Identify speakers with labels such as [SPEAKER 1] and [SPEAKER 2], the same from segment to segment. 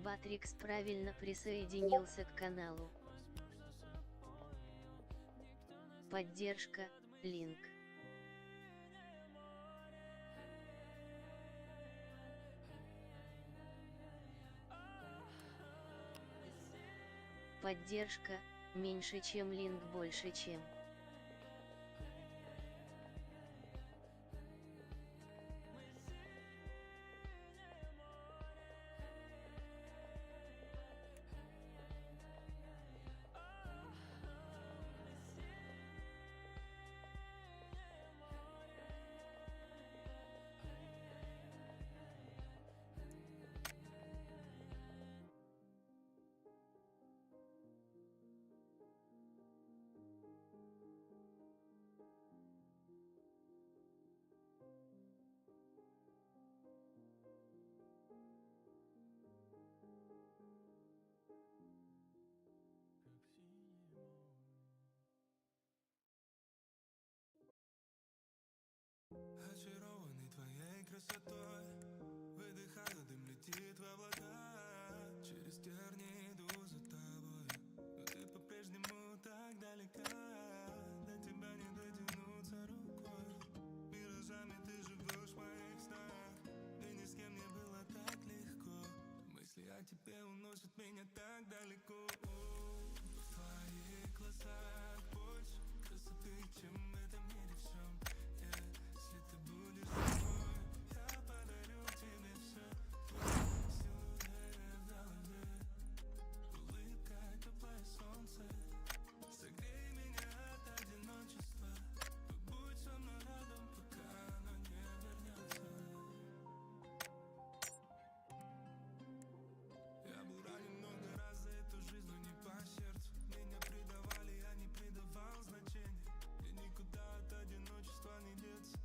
[SPEAKER 1] Батрикс правильно присоединился к каналу. Поддержка, линк. Поддержка, меньше чем линк больше чем.
[SPEAKER 2] Очарованный твоей красотой, выдыхаю, дым летит в облака. Через тернии иду за тобой, но ты по-прежнему так далека. До тебя не дотянуться рукой. Миражами ты живешь в моих снах, и ни с кем не было так легко. Мысли о тебе уносят меня так далеко. В твоих глазах больше красоты, чем в этом мире всем. Если ты будешь со мной, я подарю тебе все. Твой силуэт в голове, улыбка, теплое солнце. Согрей меня от одиночества, побудь со мной рядом, пока оно не вернется. Я был ранен много раз за эту жизнь, но не по сердцу. Меня предавали, я не придавал значения. Мне никуда от одиночества не деться.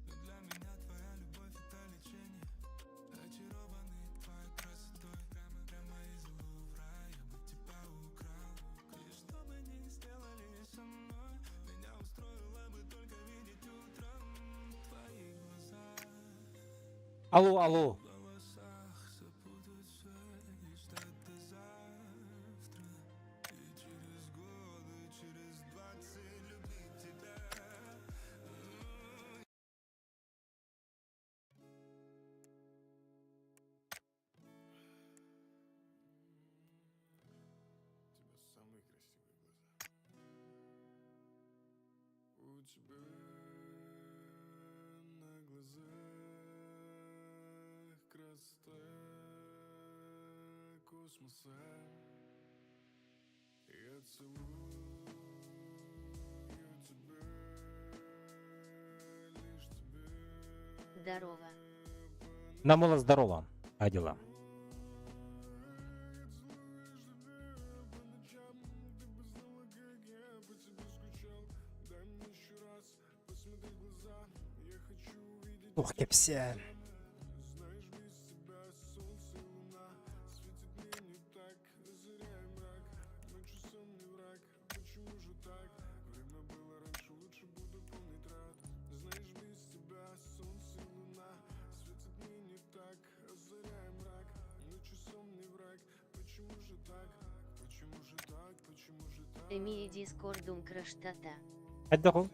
[SPEAKER 2] Но для меня твоя любовь это лечение. Очарованный твоей красотой, прямо, прямо из Лувра я бы тебя украл. И что бы ни сделали со мной, меня устроило бы только видеть утром твои глаза.
[SPEAKER 3] Алло, алло.
[SPEAKER 2] В волосах запутаться и ждать до завтра. И через годы, через 20 любить тебя. У тебя самые красивые глаза. У тебя на глазах красота космоса. Я целую тебя, лишь тебя.
[SPEAKER 1] Здорово.
[SPEAKER 3] Намыла здорово. А дела? Ух, кепсе.
[SPEAKER 1] Эми Дискордум Краштата.
[SPEAKER 3] Хайдах?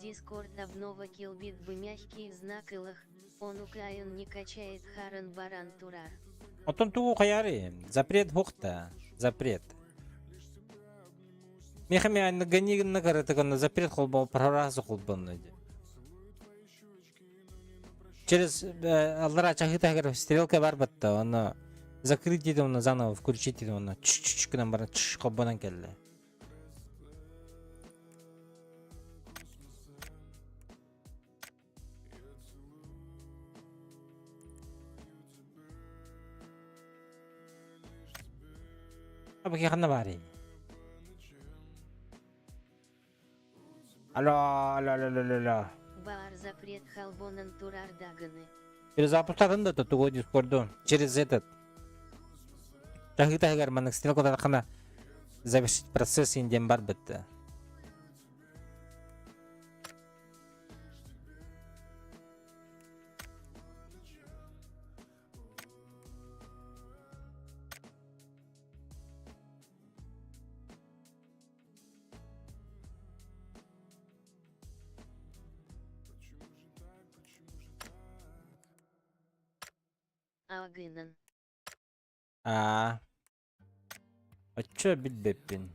[SPEAKER 1] Дискорд обнова килбит бы мягкий знак илых, он украин не качает харан баран турар.
[SPEAKER 3] Оттон тугу хайары? Запрет бухта. Запрет. Мехами гони на каратыгана запрет холбо проразу холбонно. Через аллара чахыта стрелка бар батта, оны закрыть дейді, оны заново включить дейді, оны чш-чш гынан баран чш холбонан келді. Абы ханна бары. Алло, алло, алло, алло, алло.
[SPEAKER 1] Бар запрет халбонан турар даганы.
[SPEAKER 3] Перезапускатын да тугу дискорду через этот. Чахыта маннык стрелка хана завершить процесс инден бар бітті.
[SPEAKER 1] Агынан.
[SPEAKER 3] А. А чё билбеппин?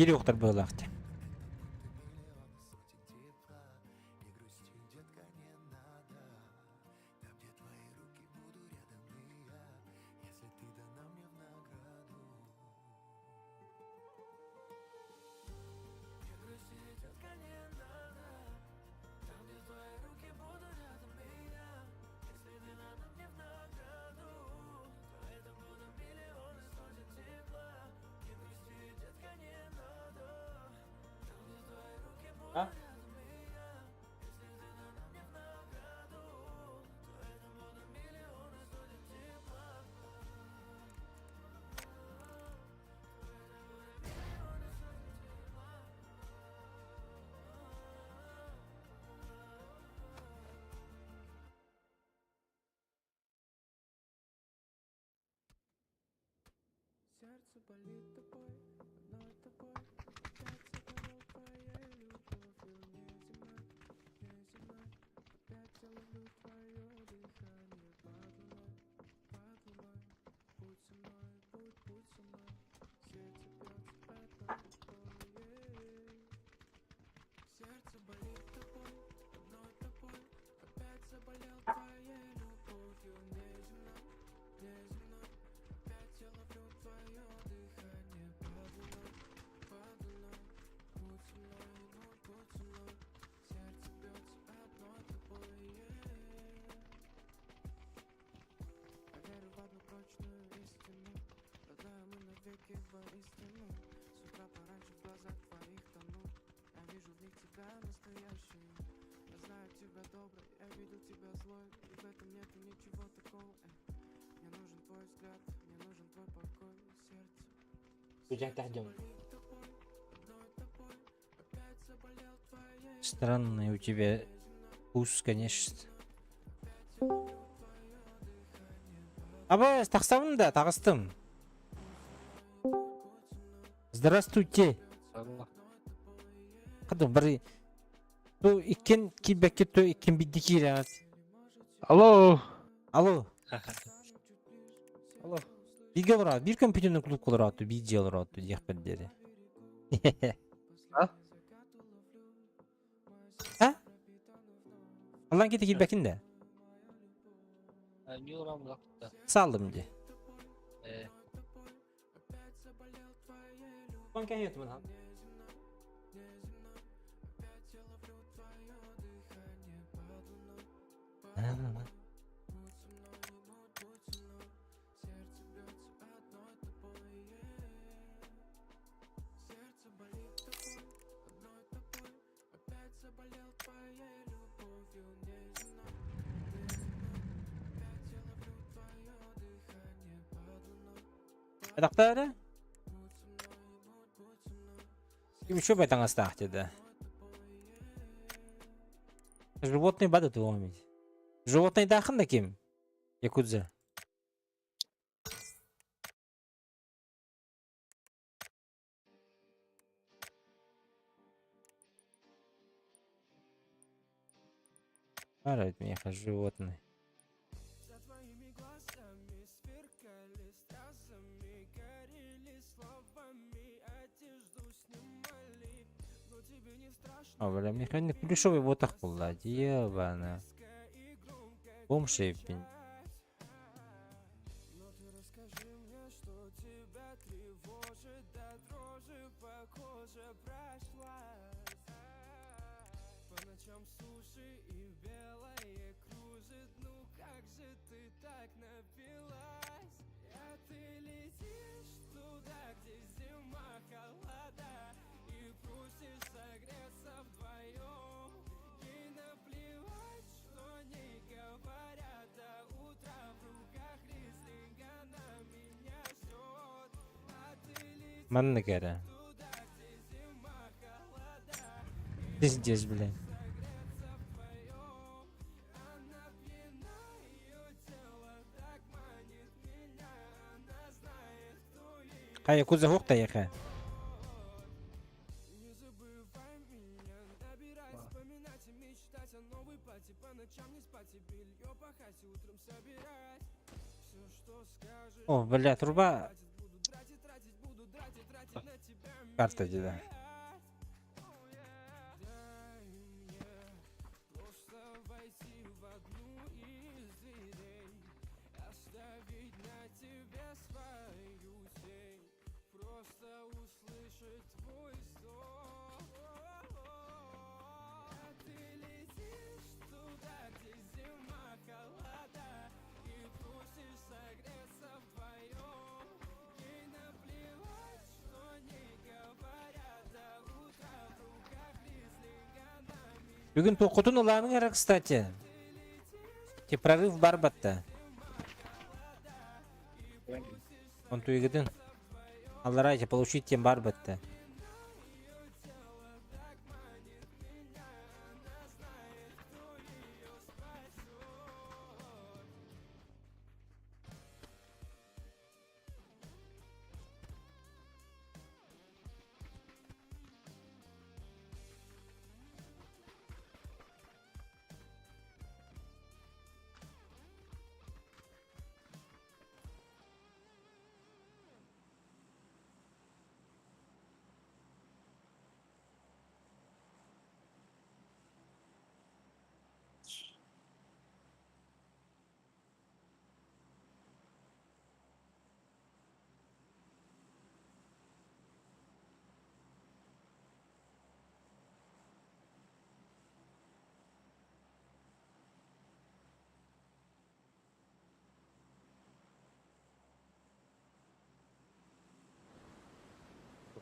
[SPEAKER 3] Кири уктар быылаахты. А? Дьон. Странный у тебя вкус, конечно. Аба, тахсабын да, таҕыстым. Здравствуйте. Хата бары ту иккен киирбэккэ ту иккен бидди киирэҕит.
[SPEAKER 4] Алло.
[SPEAKER 3] Алло.
[SPEAKER 4] Алло.
[SPEAKER 3] Бииргэ олороот, биир компьютерный клубка олорооту, биир дьиэ олорооту диэхпэр диэри.
[SPEAKER 4] А?
[SPEAKER 3] А? Аллан кити киирбэкин да?
[SPEAKER 4] Не урамлапта.
[SPEAKER 3] Салдым дии.
[SPEAKER 4] Э.
[SPEAKER 3] Кон кэһиэтмин хан. Эдактаары? Ким еще байтаҥастаах деді. Животный бады туомить. Животный дахын да ким? Якудза. Арайт миэхэ животный. О, бля, миэхэ не плюшевый буотах буолла дьиэбана. Бомж эбиппин. Маннык эрэ. Пиздец, блядь. Хайа куза хук тайаха. О, бля, труба карта деді. Бүгүн туоххутун ылааныҥ эрэ, кстати. Те прорыв бар батта. Онтуйгытын. Аллараа получить тем бар батта.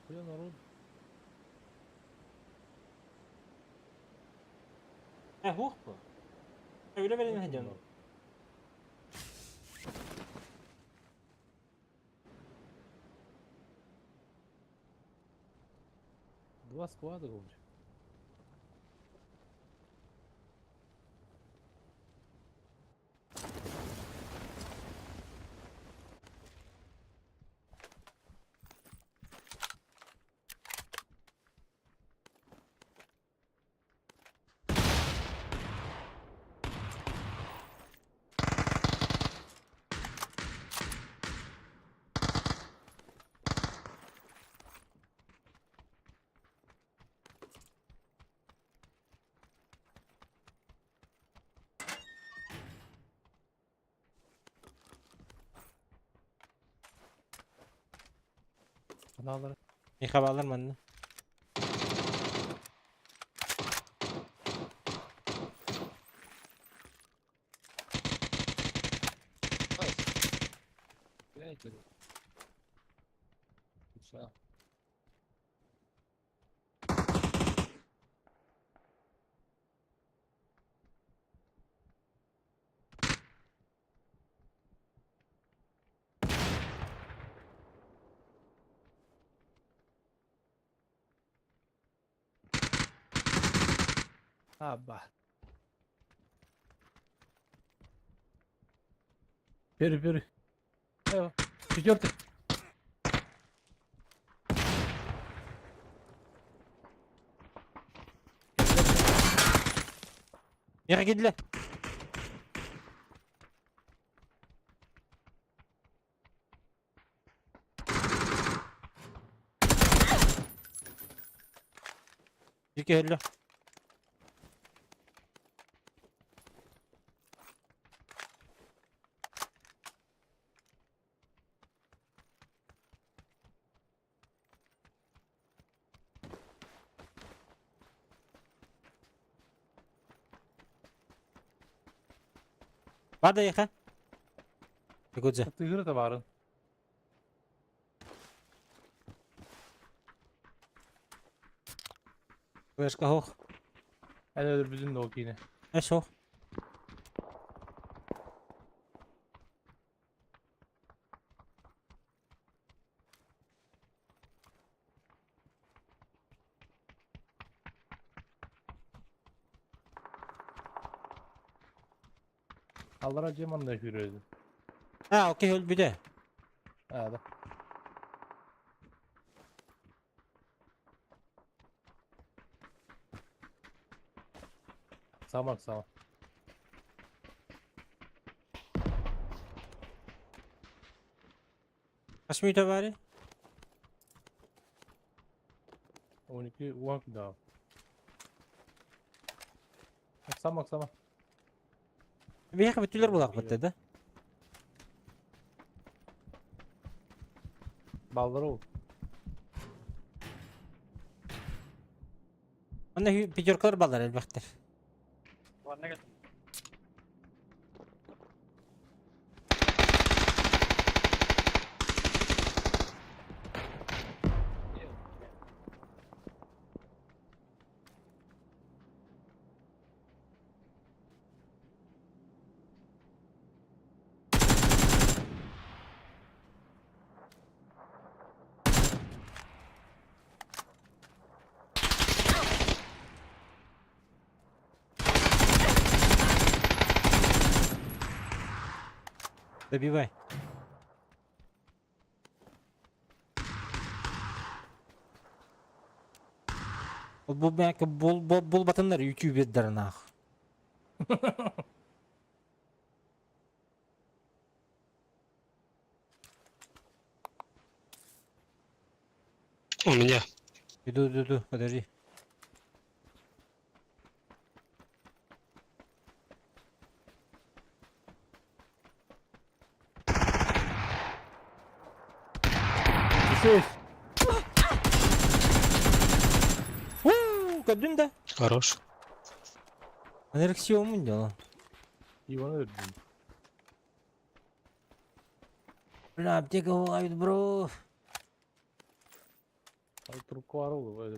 [SPEAKER 4] Дохуя народ.
[SPEAKER 3] Э, хуох бу. Үлэ бэрин сылдьан.
[SPEAKER 4] Москва да говорю. Аналары.
[SPEAKER 3] Миха балар манна.
[SPEAKER 4] Блядь, Всё. Аба. Бери, бери. Э, Четвертый.
[SPEAKER 3] Миэхэ киирдилэр. Биир киһи өллө. Бар да эйиэхэ. Якудза.
[SPEAKER 4] Тыгыры да баарын.
[SPEAKER 3] Флешка суох.
[SPEAKER 4] Эн өлөрбүтүн да ол киинэ.
[SPEAKER 3] Э суох.
[SPEAKER 4] Аллара дьиэ манна күүрөдүн.
[SPEAKER 3] А, окей, өлбүтэ.
[SPEAKER 4] Аа да. Самак сама.
[SPEAKER 3] Хас мүнүүтэ баарый?
[SPEAKER 4] 12 уон да. Самак сама.
[SPEAKER 3] Биһиэхэ бүтүлэр булаахпыт да?
[SPEAKER 4] Баллары ол.
[SPEAKER 3] Манна пятеркалар баллар элбэхтэр. Добивай. Ол бу бэкэ бул бул булбатыннар ютубердарын аах.
[SPEAKER 5] У меня.
[SPEAKER 3] Иду, иду, иду, подожди.
[SPEAKER 4] Еще есть.
[SPEAKER 3] Уу, көрдүн да?
[SPEAKER 5] Хорош.
[SPEAKER 3] Анорексия мун дело.
[SPEAKER 4] Иван өлдүм.
[SPEAKER 3] Бля, аптека ловит, бро.
[SPEAKER 4] Ал трубка бар ол.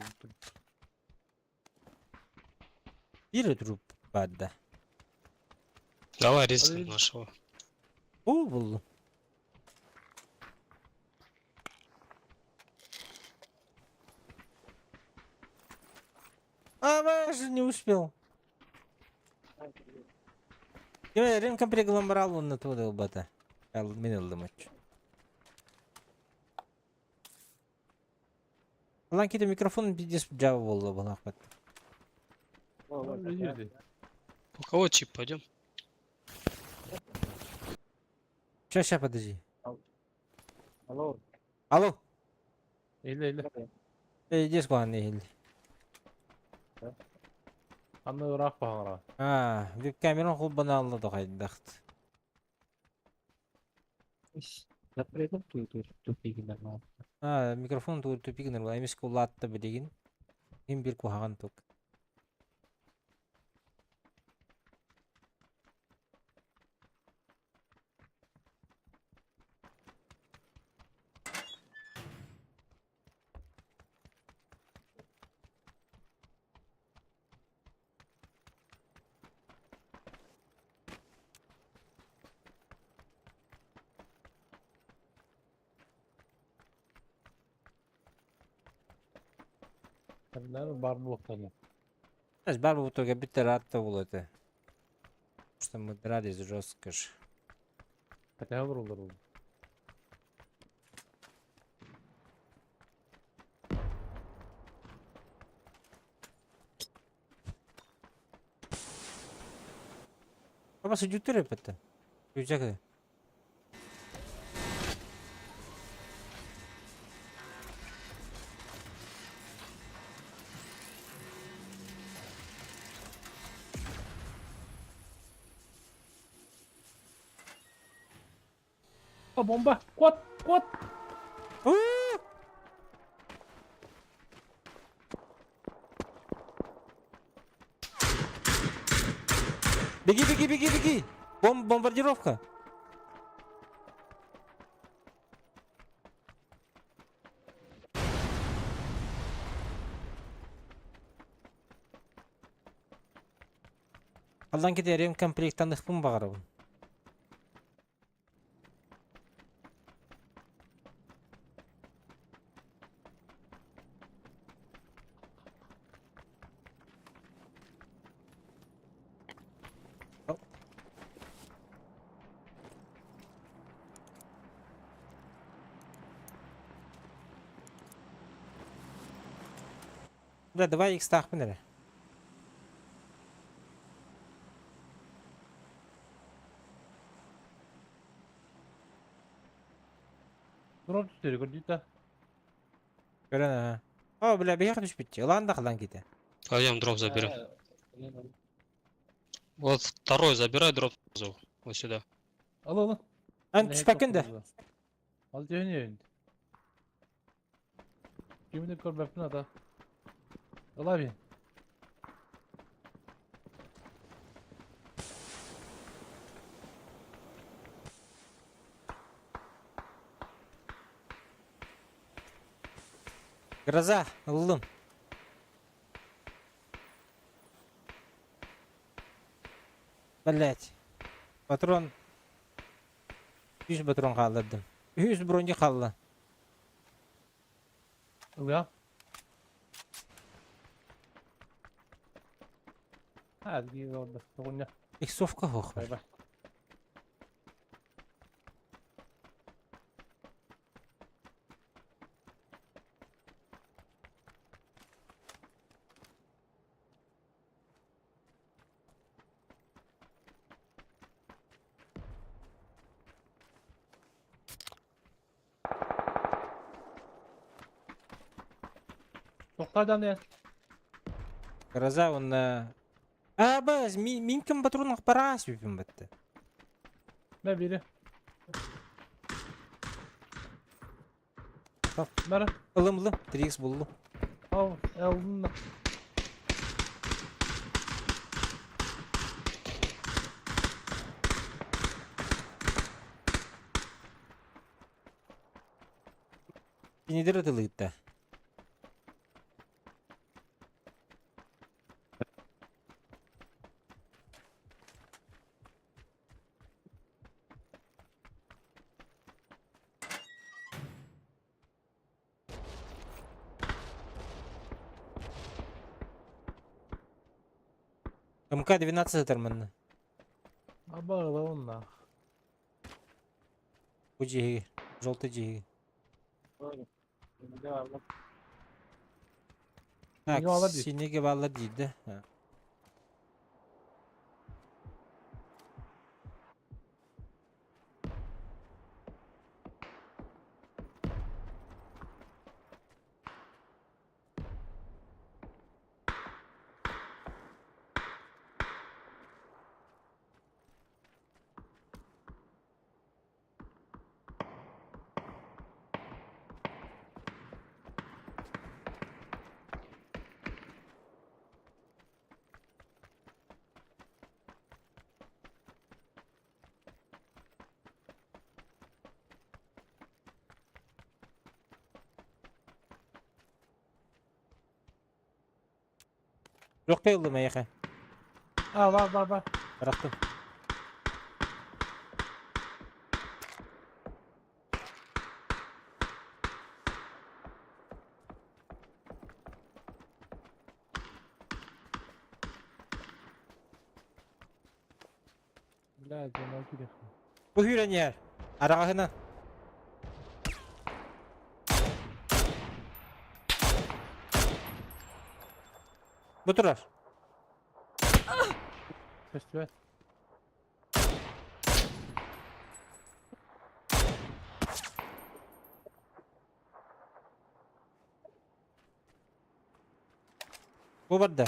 [SPEAKER 3] Биир труп баар да.
[SPEAKER 5] Давай резать нашего.
[SPEAKER 3] Уу, буллум. А, же не успел. Ким ремкомплегынан барал уонна тугу да ылбата. Мин ыллым оччо. Ылан кити микрофон пиздец дьаба буолла буолаахпат.
[SPEAKER 5] У кого чип, пойдем?
[SPEAKER 3] Ща, ща, подожди.
[SPEAKER 6] Алло.
[SPEAKER 3] Алло.
[SPEAKER 4] Или, или.
[SPEAKER 3] Здесь куһаҕан иһил.
[SPEAKER 4] Анны ыраах баһаҥара.
[SPEAKER 3] Аа, веб-камеран холбонаалла да хайдахт.
[SPEAKER 6] Запретом тупик нормально.
[SPEAKER 3] Аа, микрофон тупик нормально. Эмискэ улаатта билигин. Ким бир куһаҕан тук.
[SPEAKER 4] Наверное, бар буолуохтаах.
[SPEAKER 3] Знаешь, бар в итоге бит рад был это. Что мы дрались жестко ж.
[SPEAKER 4] Хотя бы ол.
[SPEAKER 3] Папа судьютыр это. Рюкзак.
[SPEAKER 4] О, бомба! Кот! Кот!
[SPEAKER 3] Беги, беги, беги, беги! Бом бомбардировка! Алдан кетерим комплектаныхпын баҕарабын. Да, давай икстаахпын эрэ.
[SPEAKER 4] Дроп түстэри көрдүт да.
[SPEAKER 3] Көрөн аа. О, бля, биһиэхэ түспүт. Ылаан да халан ките.
[SPEAKER 5] Пойдем дроп заберем. Вот второй забирай дроп сразу. Вот сюда.
[SPEAKER 4] Ал ал.
[SPEAKER 3] Эн түспэккин да.
[SPEAKER 4] Ал түһүн. Кимини көрбөппүн ата. Ыла би.
[SPEAKER 3] Гроза, ыллым. Блять. Патрон. Үс патрон хааллардым. Үс броня хаалла.
[SPEAKER 4] Ылыа. Ha, дии орда. Тоҕунньа.
[SPEAKER 3] Иксовка хоох.
[SPEAKER 4] Бай бай. Тоқтайдан не?
[SPEAKER 3] Гроза онна... А, баз, мин ким патрон параас бүпүн батты.
[SPEAKER 4] Мә бири.
[SPEAKER 3] Ал.
[SPEAKER 4] Бара.
[SPEAKER 3] Ылым ылым, 3x буллум.
[SPEAKER 4] Ал, алдын.
[SPEAKER 3] Кинидер ытылыытта. МК-12 сытар манна.
[SPEAKER 4] Аба ылабын нах.
[SPEAKER 3] Бу дьиэһигэр. Желтый дьиэһигэр. Так, синеге бааллар диир да. Легкай ыллым эйиэхэ.
[SPEAKER 4] А, бар, бар, бар.
[SPEAKER 3] Бырахтым.
[SPEAKER 4] Бля, дьоно кириэххэ.
[SPEAKER 3] Бу сүүрэн иһэр. Араҕаһынан. Бу турар.
[SPEAKER 4] Көстүбэт.
[SPEAKER 3] Бу барда.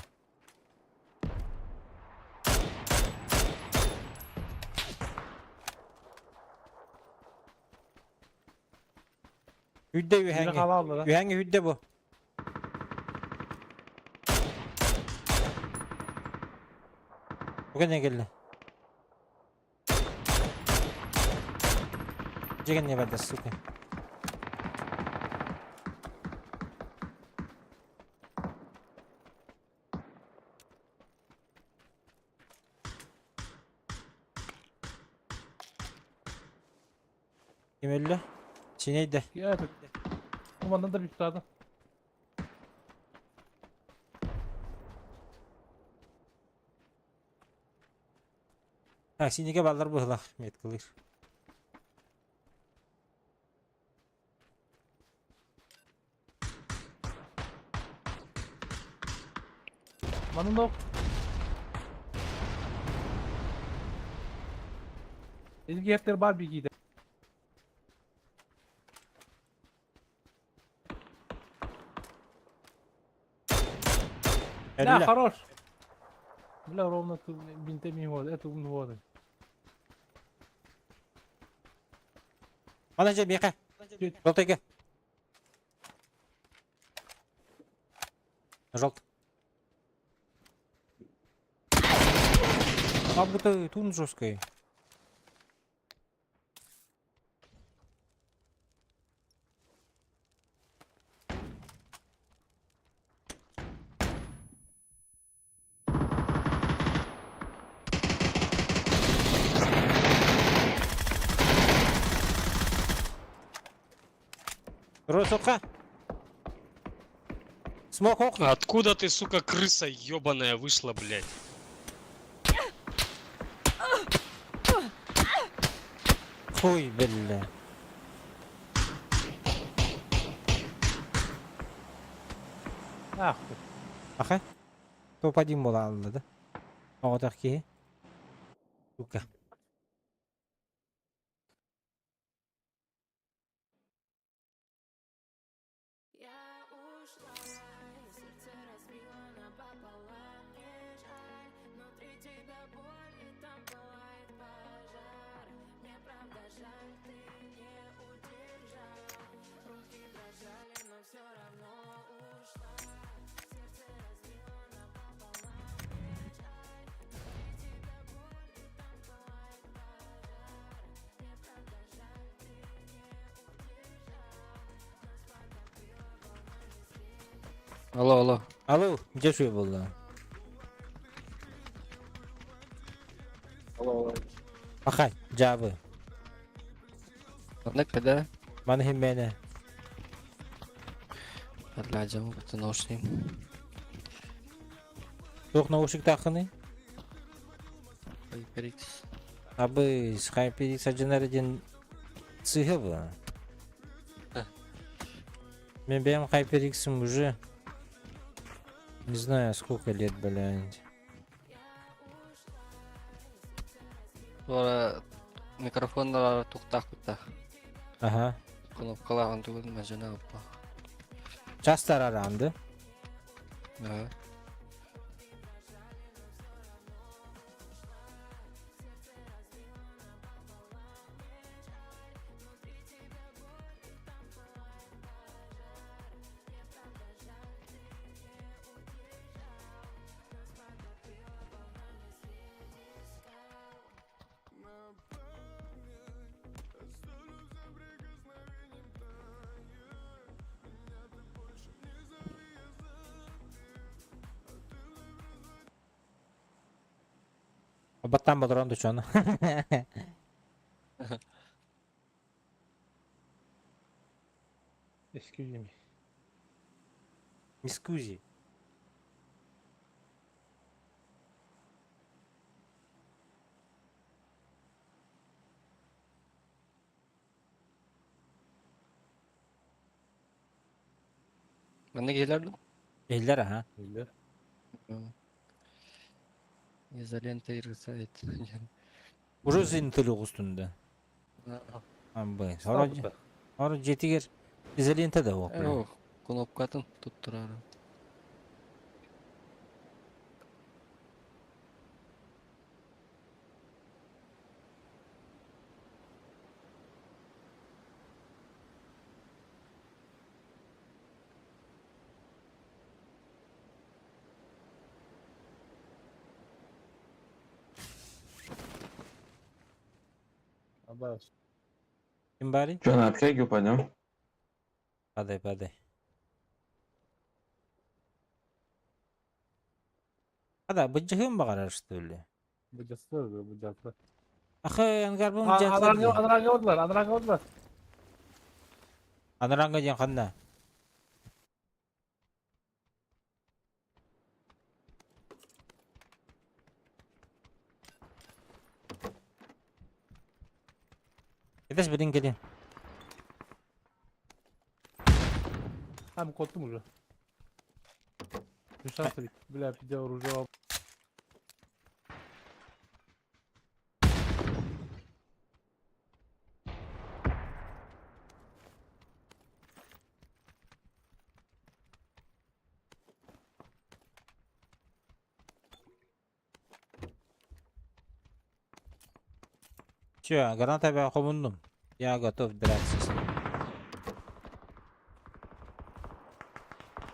[SPEAKER 3] Үрдэ үһэҥҥэ. Үһэҥҥэ үрдэ бу. Бу кэннэ кэллэ. Дьэ кэннэ барда, сука. Ким өллө? Синейде.
[SPEAKER 4] Манна да бүттаады.
[SPEAKER 3] А, синеге баллар быһылах меткалыыр.
[SPEAKER 4] Манна Илгиэттэр бар бигиде. Да, хорош. Бля, ровно тут бинтеми вот, это вот.
[SPEAKER 3] Мана же миэхэ. Желтыйга. Желт. А будто тун жесткий. Росока. Смог ох.
[SPEAKER 5] Откуда ты, сука, крыса ебаная вышла, блядь?
[SPEAKER 3] Хуй, бля.
[SPEAKER 4] Ах ты.
[SPEAKER 3] Аха. Топ-1 буолаалла да. Оҕотох киһи. Сука.
[SPEAKER 6] Алло, алло.
[SPEAKER 3] Алло, дьэ үчүгэй буолла.
[SPEAKER 6] Алло, алло.
[SPEAKER 3] Пахай, дьаабы.
[SPEAKER 6] Маннык да?
[SPEAKER 3] Маны иһин мээнэ.
[SPEAKER 6] Бля, дьон наушник.
[SPEAKER 3] Туох наушниктааххыный?
[SPEAKER 6] HyperX.
[SPEAKER 3] Абы HyperX адьынара диэн сыыһа буолан. Мен бэйэм HyperX-ым уже не знаю сколько лет, блядь.
[SPEAKER 6] Туора микрофоннар туктаах куттаах.
[SPEAKER 3] Ага.
[SPEAKER 6] Кнопкалаах онтугун мажана оппа.
[SPEAKER 3] Часто араранды.
[SPEAKER 6] Ага.
[SPEAKER 3] Баттан бодорон дучону.
[SPEAKER 4] Excuse me.
[SPEAKER 3] Mi scusi.
[SPEAKER 6] Манна киһилэр дуу?
[SPEAKER 3] Иһиллэр аха.
[SPEAKER 4] Биллэр.
[SPEAKER 6] Изолента иргисайт.
[SPEAKER 3] Уже зинтили оҕустунда. Амбы. Хоро дьиэтигэр изолента да уох.
[SPEAKER 6] Ох, кнопкатын туттарары.
[SPEAKER 4] Абас.
[SPEAKER 3] Ким барый?
[SPEAKER 7] Че, на общагу пойдем?
[SPEAKER 3] Падай, падай. Ада, быдьыһым баҕарар что ли?
[SPEAKER 4] Быдьаста быдьаста.
[SPEAKER 3] Ахы, ангарбын
[SPEAKER 4] Анараҥҥа анараҥҥа олдулар, анараҥҥа олдулар.
[SPEAKER 3] Анараҥҥа диэн ханна? Кэтэс билин кэлин.
[SPEAKER 4] Там коттум уже. Шансы бля, пиздя оружие.
[SPEAKER 3] Все, граната я хомундум. Я готов драться с ним.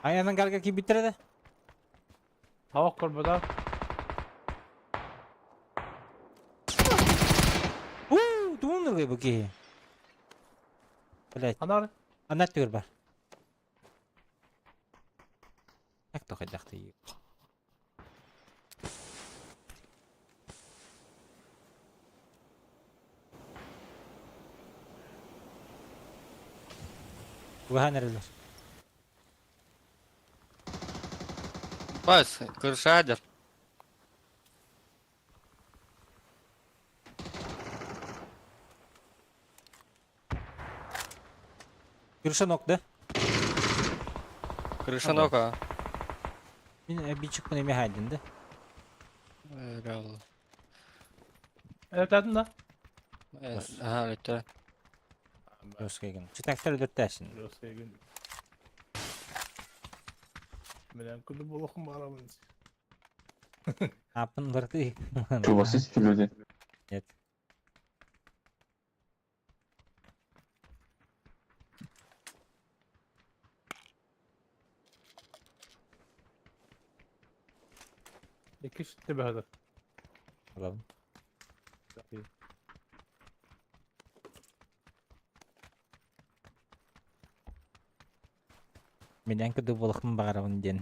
[SPEAKER 3] Аянан гарга кибиттер да?
[SPEAKER 4] Хавак көрбөтө.
[SPEAKER 3] Уу, тууннугай бу киһи. Блять,
[SPEAKER 4] Анар.
[SPEAKER 3] анна түгөр бар. Так тохайдахты. Угахан эрэлэр.
[SPEAKER 6] Бас, крышадер.
[SPEAKER 3] Крыша ног, да?
[SPEAKER 6] Крыша нога.
[SPEAKER 3] Мин обидчикпын эмиэ хаайдын да?
[SPEAKER 6] Реал.
[SPEAKER 4] Эвтатын да.
[SPEAKER 6] Ага, это.
[SPEAKER 3] Өскеген. Читактар өлөртөөсүн.
[SPEAKER 4] Өскеген. Мен күнү болохум барамын.
[SPEAKER 3] Апын барты.
[SPEAKER 7] Что, у вас есть эти люди?
[SPEAKER 3] Нет.
[SPEAKER 4] Икки шитте бәһәдер.
[SPEAKER 3] Аламын. Мен кыды болохпун баҕарабын диэн.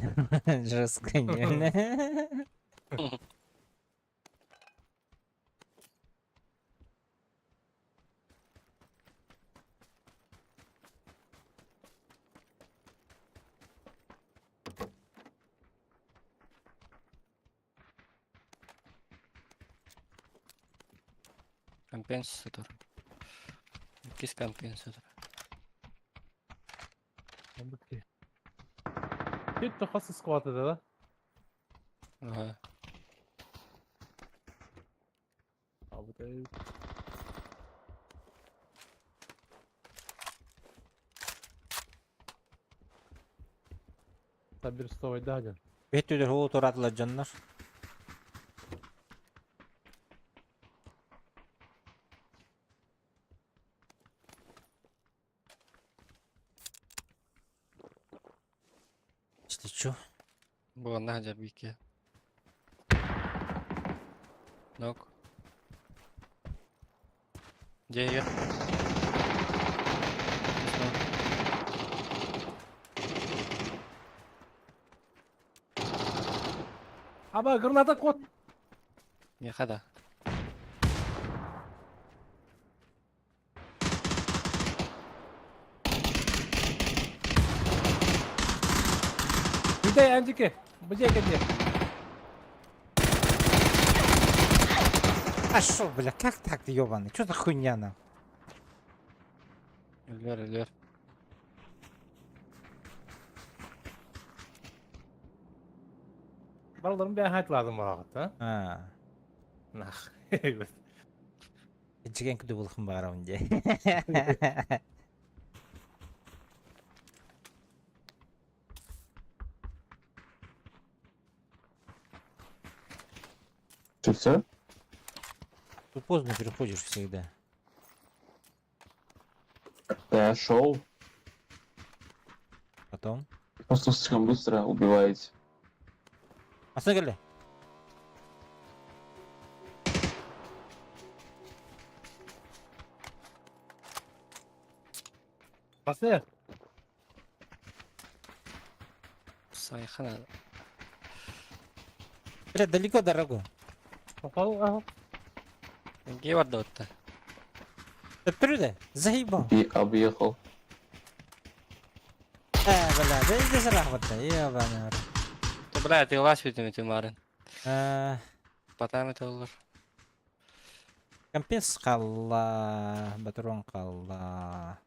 [SPEAKER 3] Жестко диэн.
[SPEAKER 6] Компенсатор. Иккис компенсатор.
[SPEAKER 4] Кит тахас сквата да?
[SPEAKER 6] Ага.
[SPEAKER 4] А вот это... Таберстовый даден.
[SPEAKER 3] Бет түдер хуу туратылар дьоннор. Ты чё?
[SPEAKER 6] Буонна дьэ бике. Нок. Где я?
[SPEAKER 4] Аба, граната кот!
[SPEAKER 6] Не хада.
[SPEAKER 4] Где Андике? Где где?
[SPEAKER 3] А шо, бля, как так, ёбаный? Чё за хуйня на?
[SPEAKER 6] Өлөр, өлөр.
[SPEAKER 4] Балдарым бәһәт хайтлазым барагыт, а?
[SPEAKER 3] А,
[SPEAKER 4] Нах.
[SPEAKER 3] Жиген күдө булхын барамын де.
[SPEAKER 7] Что, все?
[SPEAKER 3] Ты поздно приходишь всегда.
[SPEAKER 7] Да я шел.
[SPEAKER 3] Потом.
[SPEAKER 7] Просто слишком быстро убиваете.
[SPEAKER 3] Астына келе.
[SPEAKER 4] Басты.
[SPEAKER 6] Сайхана.
[SPEAKER 3] Бля, далеко дорогу.
[SPEAKER 4] Попал, ага.
[SPEAKER 6] Где барда отта?
[SPEAKER 3] Өттүрү Заебал.
[SPEAKER 7] И объехал.
[SPEAKER 3] Бля, да иди срахватта, ебаный в рот.
[SPEAKER 6] То бля, ты лас бүтүм этим барын.
[SPEAKER 3] Э,
[SPEAKER 6] Батам это олар.
[SPEAKER 3] Компенс қалла, батрон қалла.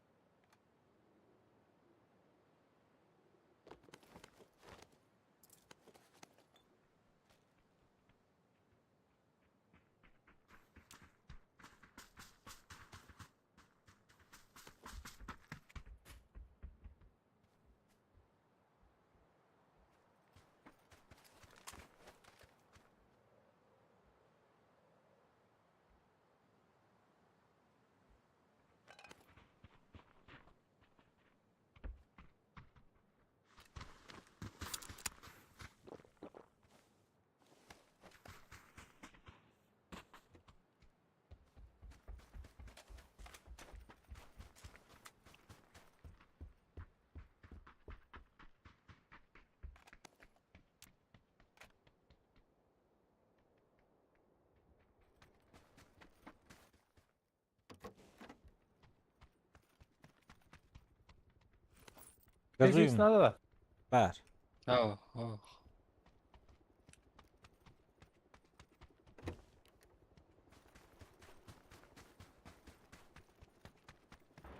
[SPEAKER 3] Газуем.
[SPEAKER 4] Надо да?
[SPEAKER 3] Бар.
[SPEAKER 6] Ау, ау.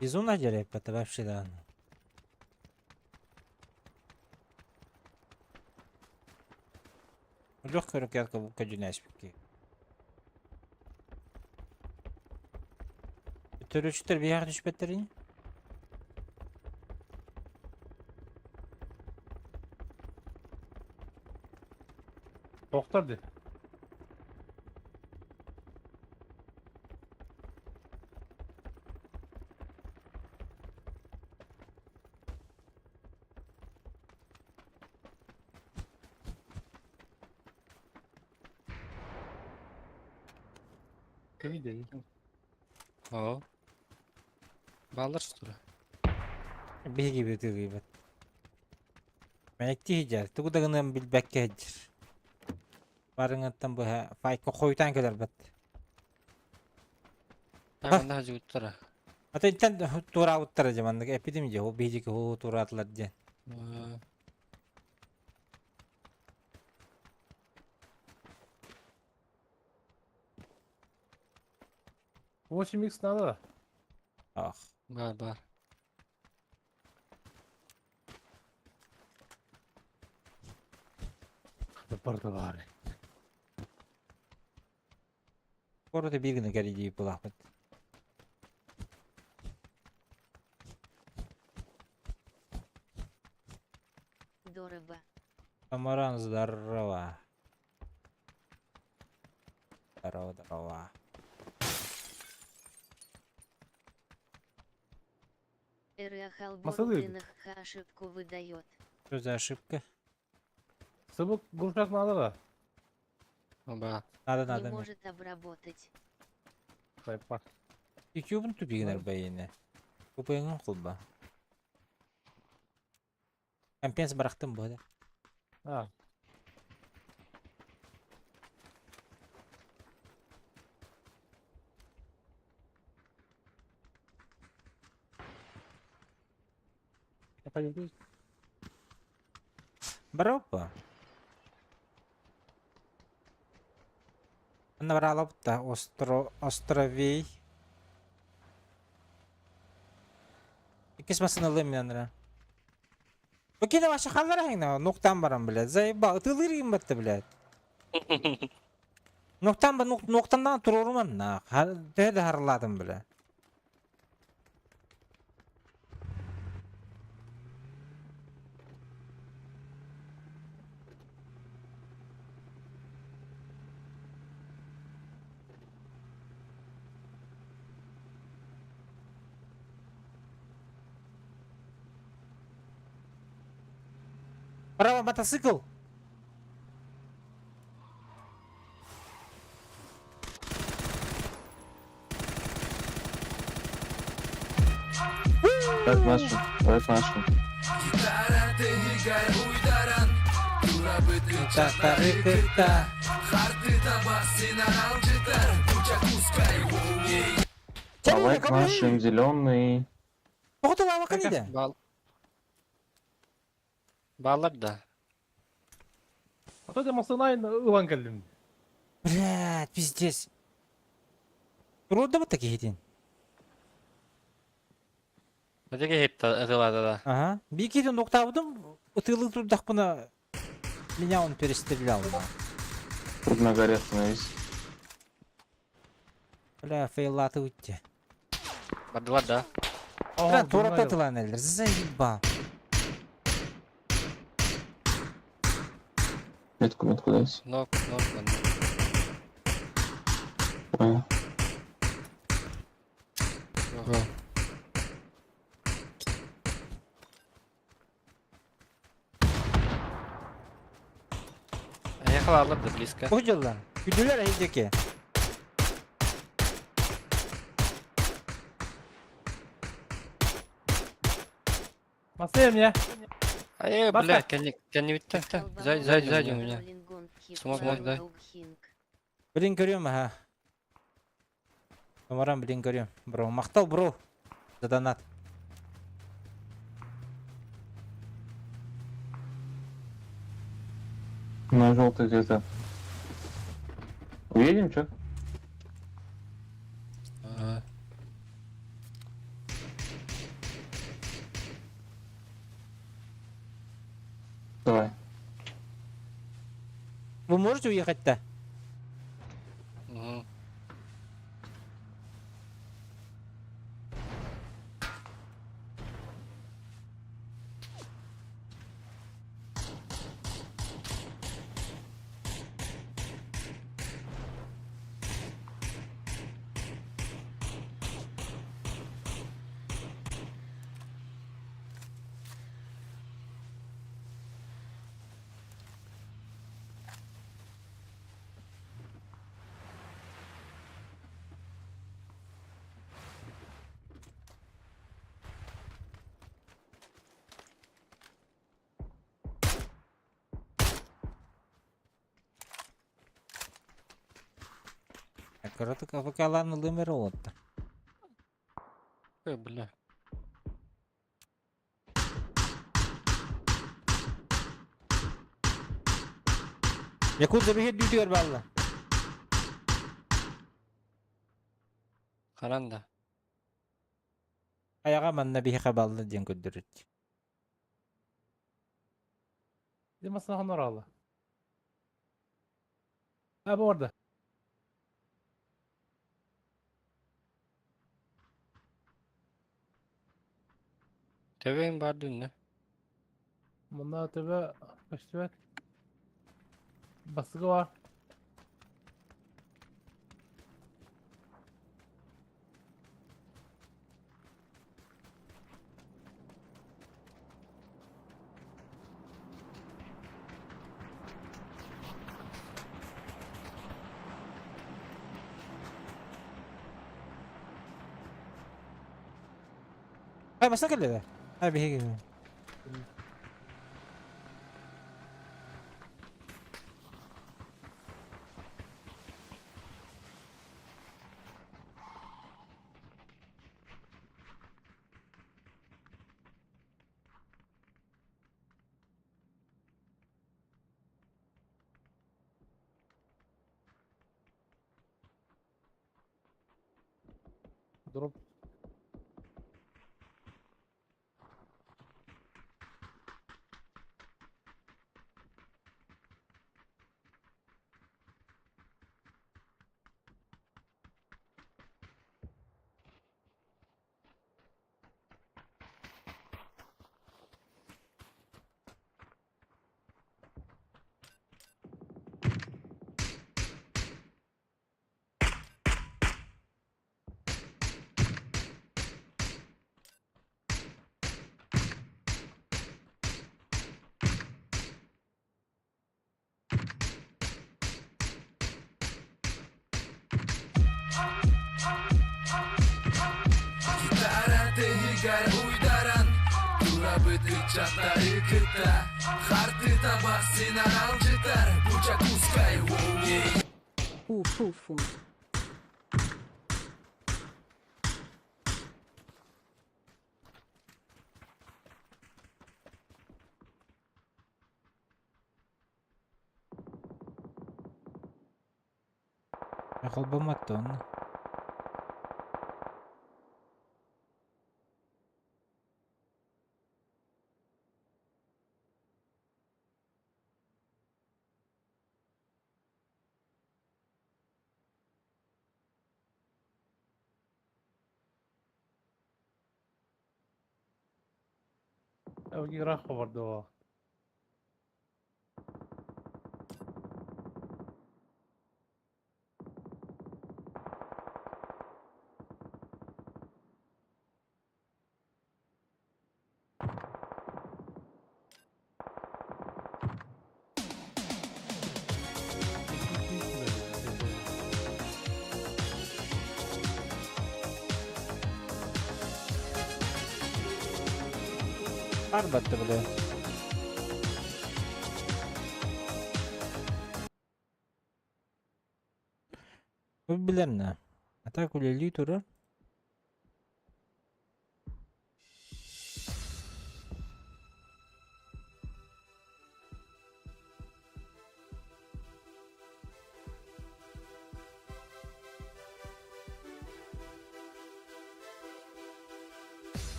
[SPEAKER 3] Безумно дерек, это вообще да. Легкая рукоятка кадюняспики. Төрүчтер бияр түшпеттерин?
[SPEAKER 4] Доктор ди. Кеми деди?
[SPEAKER 6] Ау. Балдар что ли?
[SPEAKER 3] Биһиги бит. Мәйкти хиджар, тугу дагынан билбәккә хиджар. Барыңаттан бу файка хойтан келер бат.
[SPEAKER 6] Тагында жуттара.
[SPEAKER 3] Ата интен тура уттара жамандык эпидемия же, биһиги ху туратлар же.
[SPEAKER 4] 8 х надо.
[SPEAKER 3] Ах.
[SPEAKER 6] Бар, бар.
[SPEAKER 4] Барда бар.
[SPEAKER 3] Короты биир гына кэрийдии булаахпыт.
[SPEAKER 1] Дорого.
[SPEAKER 3] Тамаран, здорово. Здорово, здорово.
[SPEAKER 4] Масалы.
[SPEAKER 1] Ха ошибку выдает.
[SPEAKER 3] Что за ошибка?
[SPEAKER 4] Сыбык глушак надо да.
[SPEAKER 6] Ба.
[SPEAKER 3] Надо,
[SPEAKER 1] Не
[SPEAKER 3] надо. мне.
[SPEAKER 1] может обработать.
[SPEAKER 4] Сайпа.
[SPEAKER 3] Икюбын тупигинер байыны. Купайыңын кулба. Компенс барахтым бу да.
[SPEAKER 4] А, я пойду.
[SPEAKER 3] Бараппа. Анна баралапта остро островей. Иккис масыналым мен Бу кини вообще халлар ахина, нуктан баран, блядь. Заебал. Ытылыр им батты, блядь. Нуктан ба нуктандан туруруман на. Төһө да харладым, бля. Право мотоцикл.
[SPEAKER 7] Давай к нашим, давай к нашим.
[SPEAKER 3] Та-та-ры-ты-та.
[SPEAKER 7] Давай к нашим, зеленый.
[SPEAKER 3] Тоҕо лава канида?
[SPEAKER 6] Бал. Баллар да.
[SPEAKER 4] А то масынайын ылан келдим.
[SPEAKER 3] Блядь, пиздец. Турурда бу такие
[SPEAKER 6] Бәдеге хепті ытылады да.
[SPEAKER 3] Ага. Бикиден октавдым, ытылы турдахпына меня он перестрелял. На.
[SPEAKER 7] Тут на горе остановись.
[SPEAKER 3] Бля, фейлаты уйти.
[SPEAKER 6] Бардылар да.
[SPEAKER 3] Бля, турата тылан элдер, заебал.
[SPEAKER 7] Метку, метку дайте.
[SPEAKER 6] Нок, нок, нок.
[SPEAKER 7] Понял.
[SPEAKER 6] Го. Ехала алар да близко.
[SPEAKER 3] Уйдылар. Күдүлөр эйдеке.
[SPEAKER 4] Масыя мне.
[SPEAKER 6] Ай,
[SPEAKER 4] Баска.
[SPEAKER 6] бля, кәне кәне битте. Сзади, сзади, сзади у меня. Смог, мог, да.
[SPEAKER 3] Блин көрөм, ага. Томаран блин көрөм. Бро, мактал бро. За донат.
[SPEAKER 7] На желтый где-то. Уедем, чё?
[SPEAKER 6] Ага.
[SPEAKER 7] Давай.
[SPEAKER 3] Вы можете уехать-то?
[SPEAKER 6] Угу.
[SPEAKER 3] Коротко вакалан лымер олотта.
[SPEAKER 6] Ой, бля.
[SPEAKER 3] Якут забегет дютер балла.
[SPEAKER 6] Ханан да.
[SPEAKER 3] Айаҕа манна биһиэхэ балла диэн көрдөрөр.
[SPEAKER 4] Дима сахан орала. Ha bu orada.
[SPEAKER 6] Төбөҥ баар дүннэ.
[SPEAKER 4] Манна төбө көстүбэт. Басыгы бар.
[SPEAKER 3] Ай, баста кэллэ. Ай, биһиги.
[SPEAKER 4] Дроп.
[SPEAKER 2] Гитара тыһыгар уйдаран Турабыт ыччаттары кытта Харты таба син аралдьытар Бучакускай
[SPEAKER 8] Фу-фу-фу.
[SPEAKER 3] Холбоммот онно.
[SPEAKER 4] Ыраах барда.
[SPEAKER 3] Арбатты бля. Билэрнэ. А так үлэлии турар.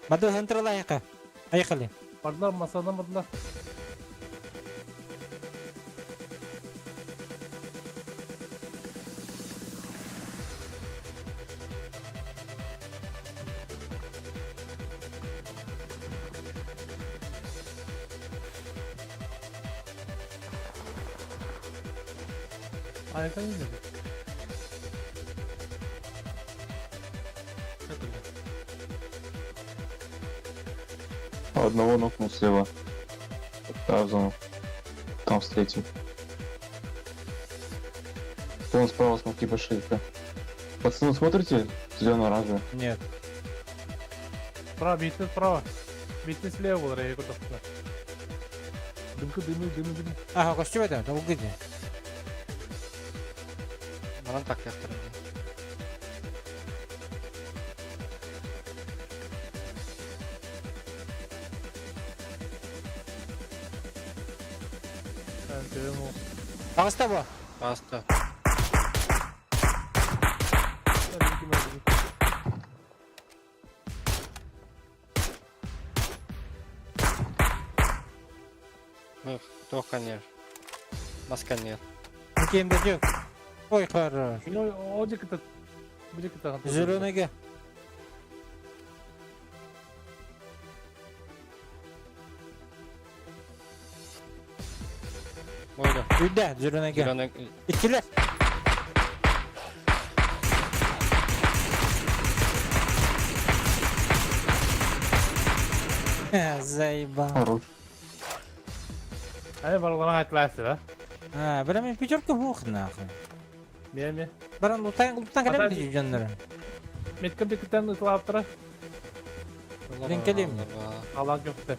[SPEAKER 3] Баду хентрала айака. Айакали.
[SPEAKER 4] Бардылар масадан бардылар. Ayakta değil mi?
[SPEAKER 7] Одного нокнул слева. Да, в зону. Там встретил. Вон справа смоки большие. да. Пацаны, смотрите? Зелено-оранжевый.
[SPEAKER 3] Нет.
[SPEAKER 4] Справа, бейте справа. Бейте слева был, я куда сюда. Дымка, дымы, дымы, дымы.
[SPEAKER 3] Ага, костюм это, долгыди.
[SPEAKER 6] Манан так яқтырды.
[SPEAKER 4] Ben seviyorum o.
[SPEAKER 3] Ағыста бу.
[SPEAKER 6] Басты. Туох конер? Мас конер.
[SPEAKER 3] Кем дадет? Ой, хорош.
[SPEAKER 4] Ну, одик это... Будет это...
[SPEAKER 3] Зеленый.
[SPEAKER 6] Бойда.
[SPEAKER 3] Үйдә, зеленый.
[SPEAKER 6] Зеленый.
[SPEAKER 3] Иккилэр. Заебал.
[SPEAKER 7] Хорош.
[SPEAKER 4] Ай, барыларга айтыласыз, да?
[SPEAKER 3] А, бля, мен пятерка бух нахуй.
[SPEAKER 4] Ме, ме.
[SPEAKER 3] Баран лутан лутан калем дии дьоннору.
[SPEAKER 4] Меткем дикиттен ытылаптыра.
[SPEAKER 3] Мен кэлиим.
[SPEAKER 4] Алан көптө.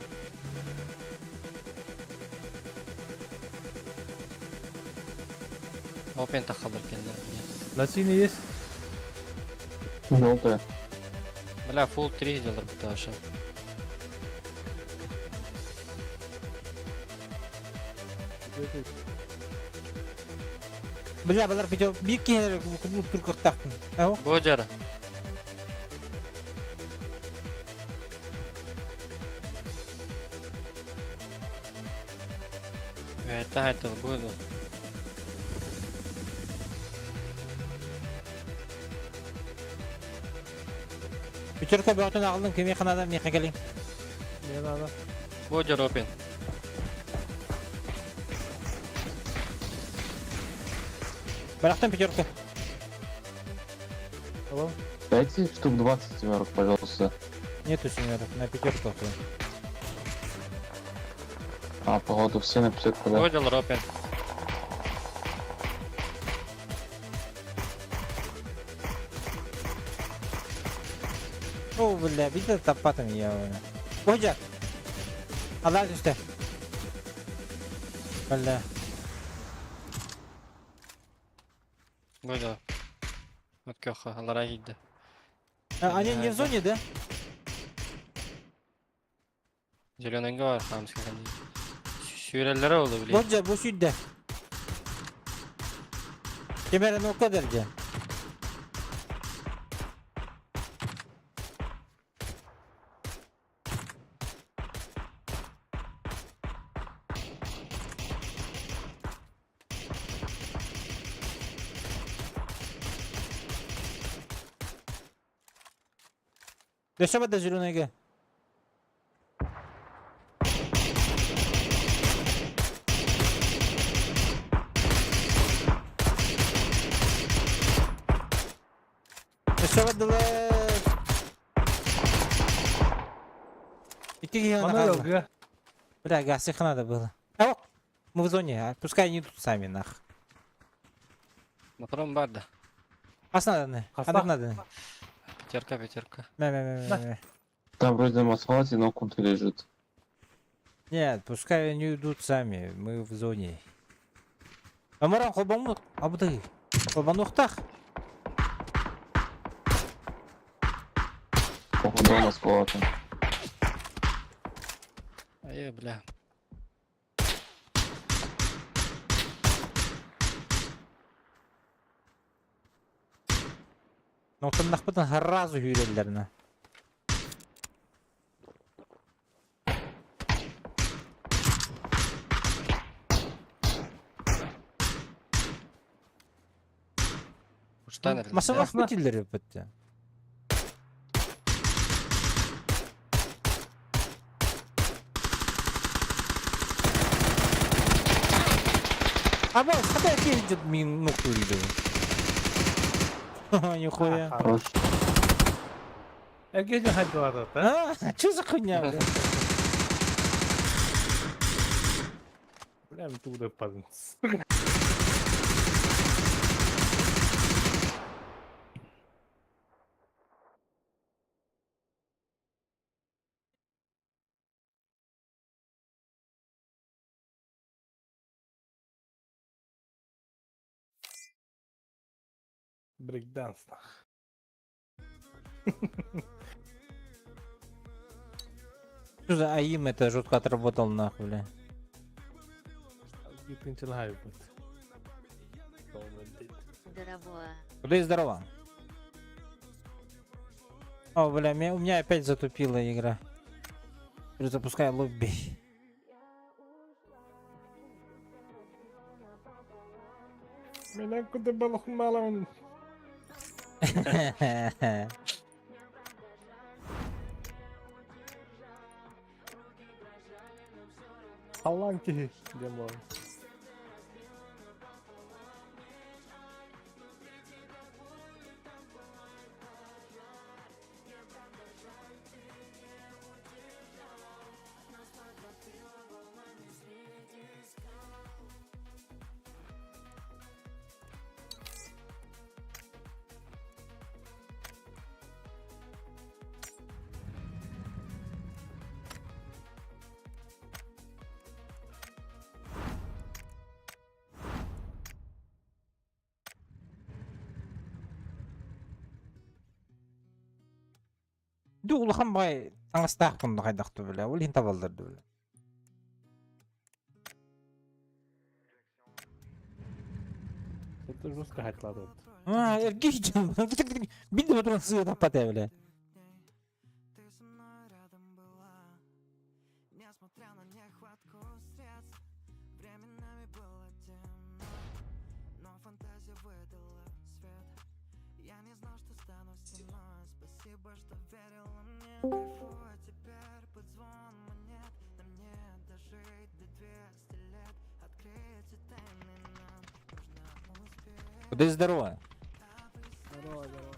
[SPEAKER 6] Опен тахалыр кэллэр.
[SPEAKER 4] На синий есть?
[SPEAKER 7] Желтая.
[SPEAKER 6] Бля, фул 3 сделал Даша.
[SPEAKER 3] Бля, балар пятер биир киһи туркуттахпын. Ау.
[SPEAKER 6] Бодяра. Это это будет.
[SPEAKER 3] Пятерка бөҕөтүн аҕаллым кимиэхэ наада миэхэ кэлиҥ.
[SPEAKER 4] Не надо.
[SPEAKER 6] Бодяр опен.
[SPEAKER 3] Бырахтым пятерка.
[SPEAKER 4] Алло.
[SPEAKER 7] Дайте штук 20 семерок, пожалуйста.
[SPEAKER 3] Нету семерок, на пятерку охуй.
[SPEAKER 7] А, походу все на 50 да.
[SPEAKER 6] Бодяр опен.
[SPEAKER 3] О, бля, видел тапатым я. Бодя! Алла түстэ. Бля.
[SPEAKER 6] Бодяр. Вот кеха, алара гидде.
[SPEAKER 3] А, они не в зоне, да?
[SPEAKER 6] Зеленый гар, хамский Сүйреллere oldu bile.
[SPEAKER 3] Бодя, бу сүйдэ. Кемерин о kadar же. Өссө бада зеленыйга. Өссө бадылар. Икки киһи
[SPEAKER 4] Мана
[SPEAKER 3] хаалла.
[SPEAKER 4] ылгы.
[SPEAKER 3] Бля, газ их надо было. А, о, мы в зоне, а пускай они идут сами нах.
[SPEAKER 6] Мотором бар да.
[SPEAKER 3] Ас надо,
[SPEAKER 4] Хаста.
[SPEAKER 3] ханнык надо.
[SPEAKER 6] Пятерка, пятерка.
[SPEAKER 3] Мэ, мэ, мэ, мэ, мэ.
[SPEAKER 7] Там вроде на асфальте, но кунт лежит.
[SPEAKER 3] Нет, пускай они идут сами, мы в зоне. Амаран холбамут, абды. Холбанухтах.
[SPEAKER 7] Походу на асфальте.
[SPEAKER 6] Ай, бля.
[SPEAKER 3] Ноқтан сразу сүүрэллэр.
[SPEAKER 6] Уштан
[SPEAKER 3] Масалах битиллер бітті. А вот, хотя я мин ну курили. Нихуя.
[SPEAKER 7] Хорош.
[SPEAKER 4] Эргежин хайдылар да.
[SPEAKER 3] А, что за хуйня, бля?
[SPEAKER 4] Бля, мен туда падын. Брейкданс.
[SPEAKER 3] Что за aim это жестко отработал нахуй, бля.
[SPEAKER 4] Гитинчил хайбыт.
[SPEAKER 1] Здорово.
[SPEAKER 3] Куда и здорово. О, бля, у меня опять затупила игра. Перезапускай лобби.
[SPEAKER 4] Меня куда балахмалом. Халлаан киһи диэн буолар.
[SPEAKER 3] Ду улахан бай таҥастаахпын да хайдах бile. Ол иһин табаллар бile.
[SPEAKER 4] Это жестко хайтлады.
[SPEAKER 3] А, эргий Билdi отуран сыа таппат бile.
[SPEAKER 2] Ты со мной рядом была, несмотря на нехватку средств. Временами было темно, но фантазия выдала свет. Я не знал, что стану стеной. Спасибо, что верила мне. Кайфую теперь под звон монет. Нам не дожить до 200 лет. Открыть тайны нам нужно успеть.
[SPEAKER 3] Куда здорово.
[SPEAKER 8] Здорово, здорово.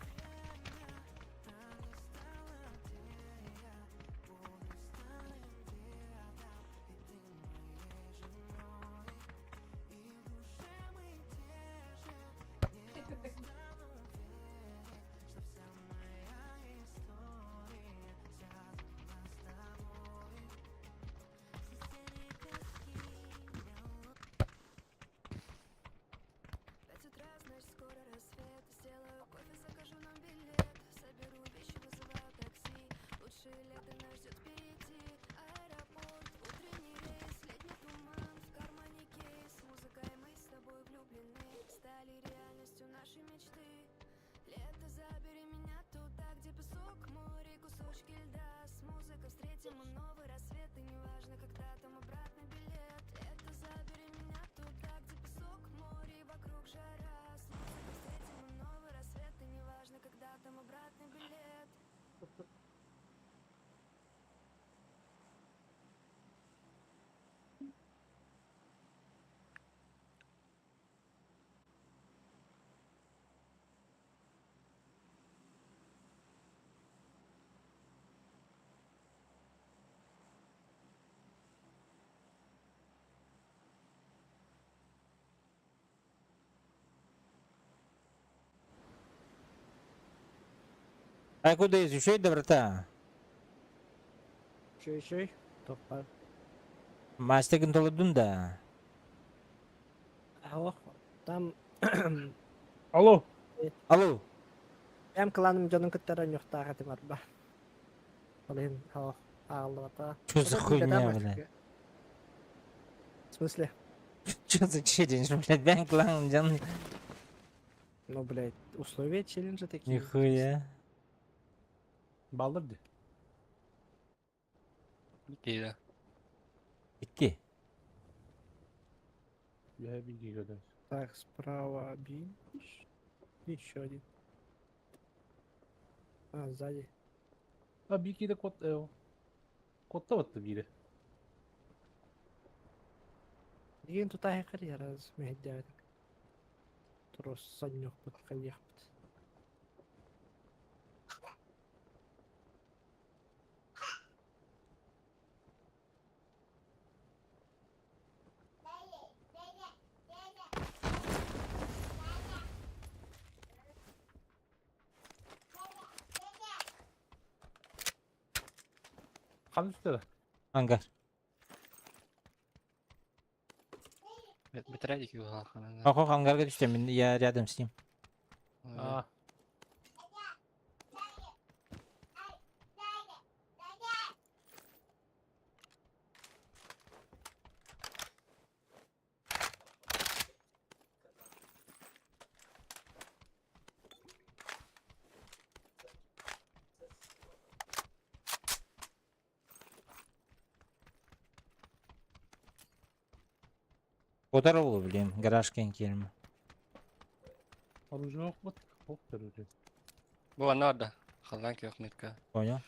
[SPEAKER 9] Пять утра, значит, скоро рассвет. Сделаю кофе, закажу нам билет. Соберу вещи, вызываю такси. Лучшее лето нас ждет впереди. Аэропорт, утренний рейс, летний туман. В кармане кейс, музыка и мы с тобой влюблены. Стали реальностью наши мечты. Лето, забери меня туда, где песок, море, кусочки льда. С музыкой встретим мы новый рассвет. И неважно, когда там обратный билет. Лето, забери меня туда, где песок, море, и вокруг жара. С музыкой встретим мы новый рассвет. И неважно, когда там обратный билет.
[SPEAKER 3] А куда еще доброта?
[SPEAKER 8] Чөй чөй. Топпар.
[SPEAKER 3] Мастегин толодун да.
[SPEAKER 8] Алло. Там
[SPEAKER 4] Алло.
[SPEAKER 3] Алло.
[SPEAKER 8] Эм кланым дьонун кытта ньохтаах этим арба. Олин алло ааллата.
[SPEAKER 3] Что за хуйня, бля?
[SPEAKER 8] В смысле?
[SPEAKER 3] Что за челлендж, блядь? Бен клан, джан.
[SPEAKER 8] Ну, блядь, условия челленджа такие.
[SPEAKER 3] Нихуя.
[SPEAKER 4] Балдыр ди.
[SPEAKER 6] Киирэ.
[SPEAKER 3] Икки.
[SPEAKER 4] Я беги көтөр.
[SPEAKER 8] Так, справа бинч. Еще один. А, сзади.
[SPEAKER 4] А бикиде кот э, котта батты бири.
[SPEAKER 8] Деген тутаһы карьера смехдявит. Трос санньохпут хайяхпут.
[SPEAKER 4] Хан үстері.
[SPEAKER 3] Ангар.
[SPEAKER 6] Бэтэрээдик юһаахана.
[SPEAKER 3] Охо, ангарга түстем, я рядом с ним.
[SPEAKER 4] А,
[SPEAKER 3] Куотар ол билим, гараж кэн киэрим.
[SPEAKER 4] Оружие вот, ох, короче.
[SPEAKER 6] Бу ана да. Халлаан күөх метка.
[SPEAKER 3] Понял?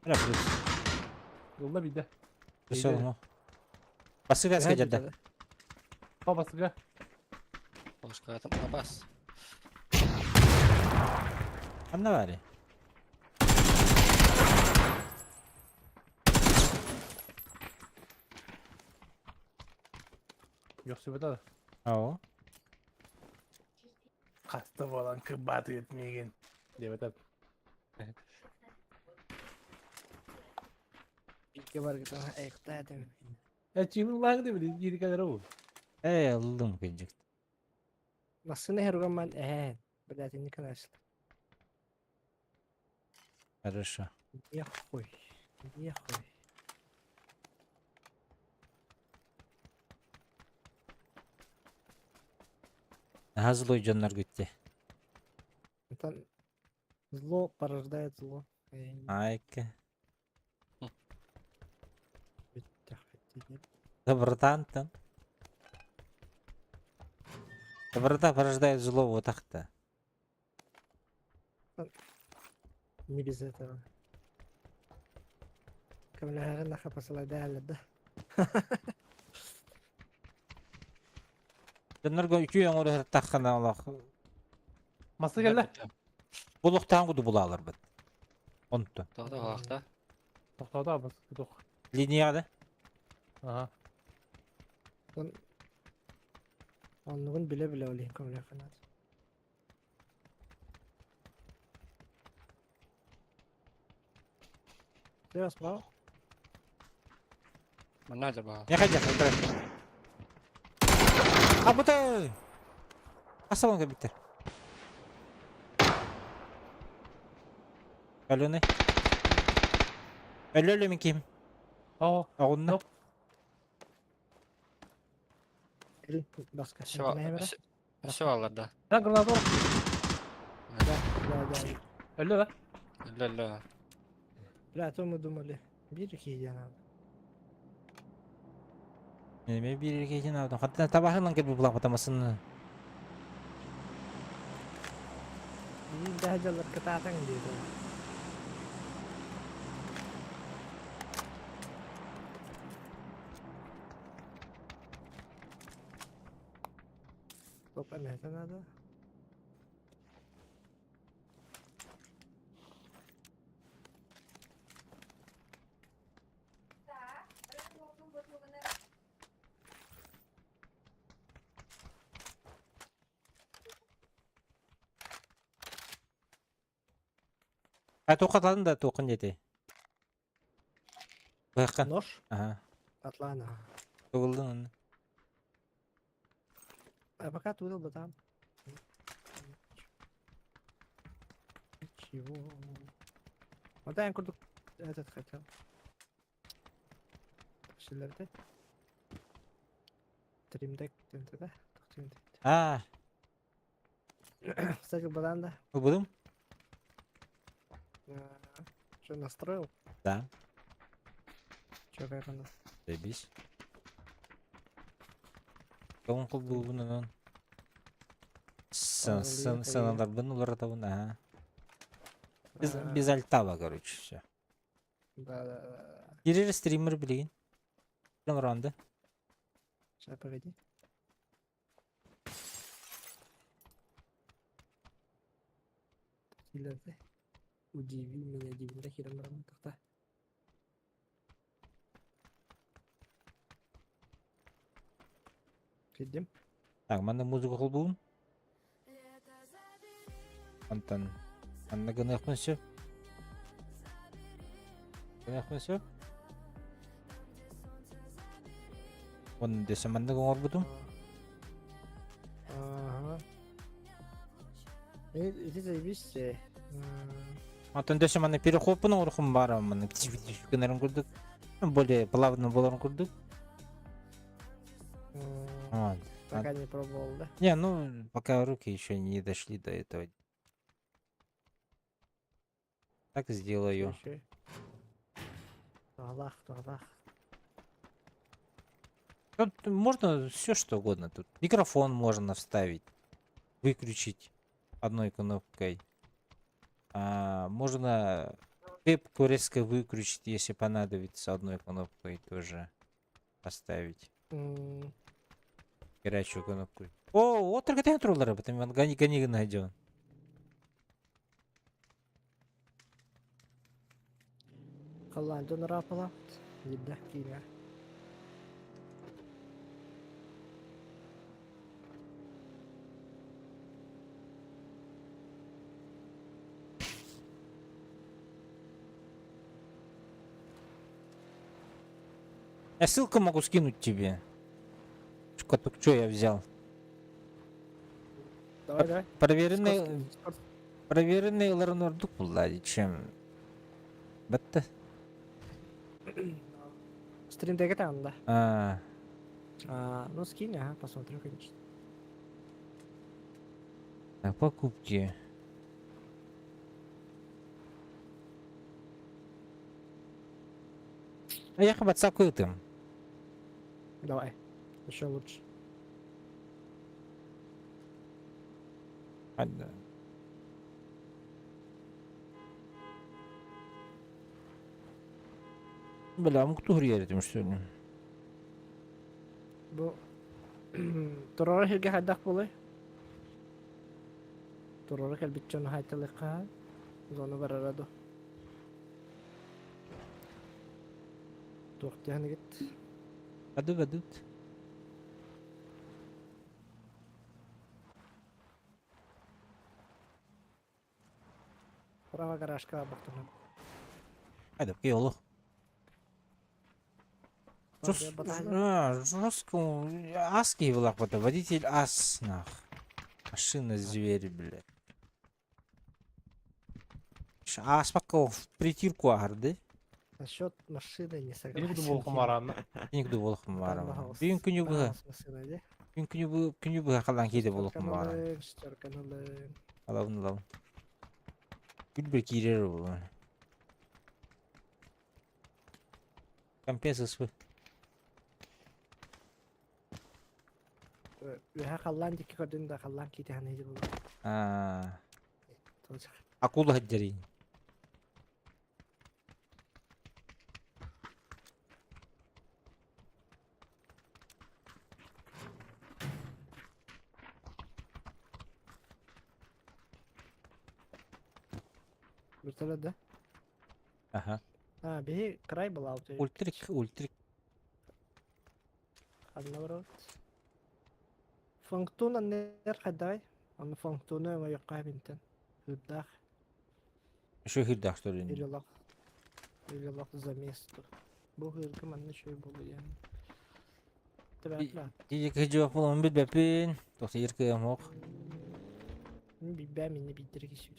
[SPEAKER 3] Бля, плюс.
[SPEAKER 4] Ылла биде.
[SPEAKER 3] Все, ну. Басыга эскэ
[SPEAKER 4] Па басыга.
[SPEAKER 6] Башка бас.
[SPEAKER 3] Ханна баарый?
[SPEAKER 4] Йөхсүбэтэ.
[SPEAKER 3] Оо.
[SPEAKER 4] Хаста буолан кырбаатыгыт миигин диэбэтэ.
[SPEAKER 8] Бииргэ баргытан айыктаатым.
[SPEAKER 4] Э, чимин лааг дебили биир кэлэр ол.
[SPEAKER 3] Ээ, ыллым кырдьык.
[SPEAKER 8] Массыына иһэр ээ, блядь, не конечно.
[SPEAKER 3] Хорошо.
[SPEAKER 8] Нехуй, нехуй.
[SPEAKER 3] Наһаа злой дьоннор бүттэ.
[SPEAKER 8] Это зло порождает зло.
[SPEAKER 3] Айка. Доброта, Доброта порождает зло вот так-то.
[SPEAKER 8] Не без этого. Көмөлөһөрүн да.
[SPEAKER 3] Дьоннорго үтүө оҥоро таххана олох.
[SPEAKER 4] Масы кэллэ.
[SPEAKER 3] Булуктаан куду булааларбыт. Онтон.
[SPEAKER 6] Тоҕо алахта.
[SPEAKER 4] Тохтоото бас тох.
[SPEAKER 3] Линияҕа да?
[SPEAKER 4] Ага.
[SPEAKER 8] Оннугун билэ-билэ ол иһин көмөлөһөххүнэ. Слева, справа.
[SPEAKER 6] Манна дьаба.
[SPEAKER 3] Не ходи, ходи. А бута! Асалон кэбиттэр. Алены. Өлө мин ким?
[SPEAKER 4] Оо.
[SPEAKER 3] Оҕунна.
[SPEAKER 8] Баска.
[SPEAKER 6] Все, все алларда.
[SPEAKER 4] Да, граната.
[SPEAKER 8] Да, да, да.
[SPEAKER 4] Өллө да.
[SPEAKER 6] Өллө.
[SPEAKER 8] Бля, а то мы думали, биир киһи надо.
[SPEAKER 3] Мен биир киһин алдым. Хатта табаһынан кэлбит булаах батамасын.
[SPEAKER 8] Биир да дьаллар кытаатаҥ диэтэ. Стоп, а это надо?
[SPEAKER 3] А туохатан да туохун диэти. Быһаххан.
[SPEAKER 8] Нож?
[SPEAKER 3] Ага.
[SPEAKER 8] Атлана.
[SPEAKER 3] Тугулдун онно.
[SPEAKER 8] А пока туда бы там. Ничего. Вот я курдук этот хотел. Шилерде. Тримдек да?
[SPEAKER 3] А,
[SPEAKER 8] Кстати, бадан да.
[SPEAKER 3] будум?
[SPEAKER 8] Что настроил?
[SPEAKER 3] Да.
[SPEAKER 8] Че как оно?
[SPEAKER 3] Заебись. Тоҕун холбуубун онон. Сыаналарбын уларытабын, ага. Без, без альтаба, короче, все.
[SPEAKER 8] Да, да, да.
[SPEAKER 3] Кирир стример билигин. Ронда.
[SPEAKER 8] Сейчас, погоди. Удиви меня, дивинда хирам тоқта. Кидим.
[SPEAKER 3] Так, манна музыка холбуун. Онтон манна гыныахпын сөп. Гыныахпын сөп. Оны десе маннык оҥорбутум.
[SPEAKER 8] Ага. Иди заебись.
[SPEAKER 3] Онтон дөссө манна переходпун оҥорохум баара манна гынарын курдук. Более плавно боларын курдук. Вот.
[SPEAKER 8] Пока не пробовал, да?
[SPEAKER 3] Не, ну, пока руки еще не дошли до этого. Так сделаю.
[SPEAKER 8] Туһалаах, туһалаах.
[SPEAKER 3] Тут можно все что угодно тут. Микрофон можно вставить, выключить одной кнопкой. А, можно вебку резко выключить, если понадобится, одной кнопкой тоже поставить. Горячую кнопку. О, вот только контроллера, потом он гони, гони найден.
[SPEAKER 8] Халлаан дьон ыраапалаабыт. Биирдээх киинэ.
[SPEAKER 3] Я ссылку могу скинуть тебе. Что я взял?
[SPEAKER 8] Давай, давай.
[SPEAKER 3] Проверенный, проверенный ыларын ордук булла, чем... Бетте.
[SPEAKER 8] Стримдеге таанда.
[SPEAKER 3] А.
[SPEAKER 8] А, ну скинь, ага, посмотрю, конечно.
[SPEAKER 3] Так, покупки. А я WhatsApp этим.
[SPEAKER 8] Давай. Еще лучше.
[SPEAKER 3] Ладно. Бля, мог тугры этим что ли?
[SPEAKER 8] Бу турара сиргэ хайдах буолуй? Турара кэлбит дьону хайталыахха зона барара ду. Туох диэхэнигит?
[SPEAKER 3] Аду бадут.
[SPEAKER 8] Право гаражка бахтанам.
[SPEAKER 3] Айда, олох. Жестко. Аски была Водитель ас, нах. Машина зверь, блядь. Ас пока в притирку арды.
[SPEAKER 8] Насчет машины не согласен.
[SPEAKER 4] Никуда болохум
[SPEAKER 3] Никуда болохум барам. Бүгүн күнү быһа. Бүгүн күнү бу күнү быһа халан киде болохум барам. Алабын алабын. Күн бир киирер була. Компенсация.
[SPEAKER 8] Үһэ халлаан дикки көрдүн да халлаан киитэ ханыы була.
[SPEAKER 3] Аа. Акула хаддерин.
[SPEAKER 8] Вертолет, да?
[SPEAKER 3] Ага.
[SPEAKER 8] А, беги, край была у тебя.
[SPEAKER 3] Ультрик, ультрик.
[SPEAKER 8] Наоборот. Фонктуна нер хадай. Он фонктуна ма бинтен. Хырдах.
[SPEAKER 3] Еще хырдах, что ли?
[SPEAKER 8] Или лох. Или лох за место. Бу хыргы манна шөй болу ян.
[SPEAKER 3] Тиги жок болон билбеппин. Тохто еркем ок.
[SPEAKER 8] Билбэм инне биддер кисүр.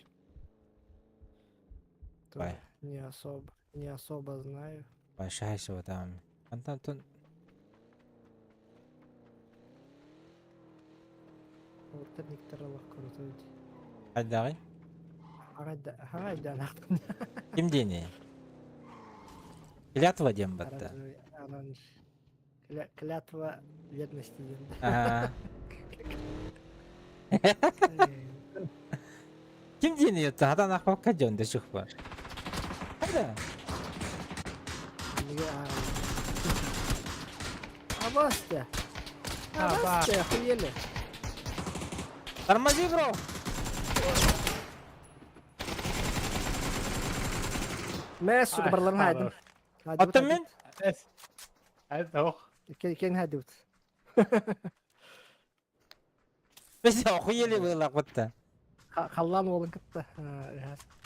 [SPEAKER 3] Бай.
[SPEAKER 8] Не особо, не особо знаю.
[SPEAKER 3] Бай шайсы там. Антон тон.
[SPEAKER 8] Оттар никтер аллах крутой.
[SPEAKER 3] Айдагы?
[SPEAKER 8] Хагайда, хагайда нахтын.
[SPEAKER 3] Ким дени? Клятва дем батта.
[SPEAKER 8] Оранж. Клятва верности дем.
[SPEAKER 3] Ага. Ким дени это? Хадан ахпакка жон де шухба. Хада.
[SPEAKER 8] Абасте. Абасте, охуели.
[SPEAKER 3] Тормози, бро.
[SPEAKER 8] Мэ, сука, барларын хайдым.
[SPEAKER 3] Аттым мен?
[SPEAKER 4] Ох.
[SPEAKER 8] Кен хайдыбыт.
[SPEAKER 3] Біз охуели было будто.
[SPEAKER 8] Халлан уолун кытта.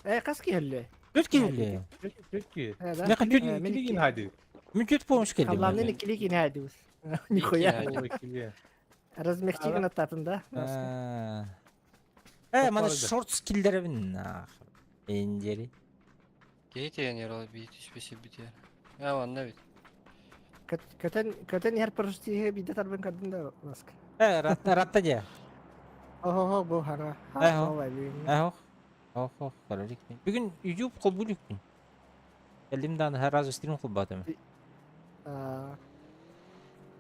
[SPEAKER 8] Э, қас киһэллэ?
[SPEAKER 3] Түт киһэллэ.
[SPEAKER 4] Түт ки.
[SPEAKER 3] Мен
[SPEAKER 4] Килигин хайды.
[SPEAKER 3] Мен түт помощь келдим.
[SPEAKER 8] Халланны килигин хайдыбыз. Нихуя. Размягчи гына да.
[SPEAKER 3] Э, мана шорт скиллерибин нах. Эндери.
[SPEAKER 6] Кейте я бит түспесе битер. А, онна бит.
[SPEAKER 8] Көтен көтен һәр парашютиге бидә тарбын кадын да маска.
[SPEAKER 3] Э, ратта ратта де.
[SPEAKER 8] Охо, бу хара.
[SPEAKER 3] Эхо. Эхо. Ох, ох, көрө иликпин. Бүгүн YouTube холбуу иликпин. Кэллим даҕаны сразу стрим холбоотум.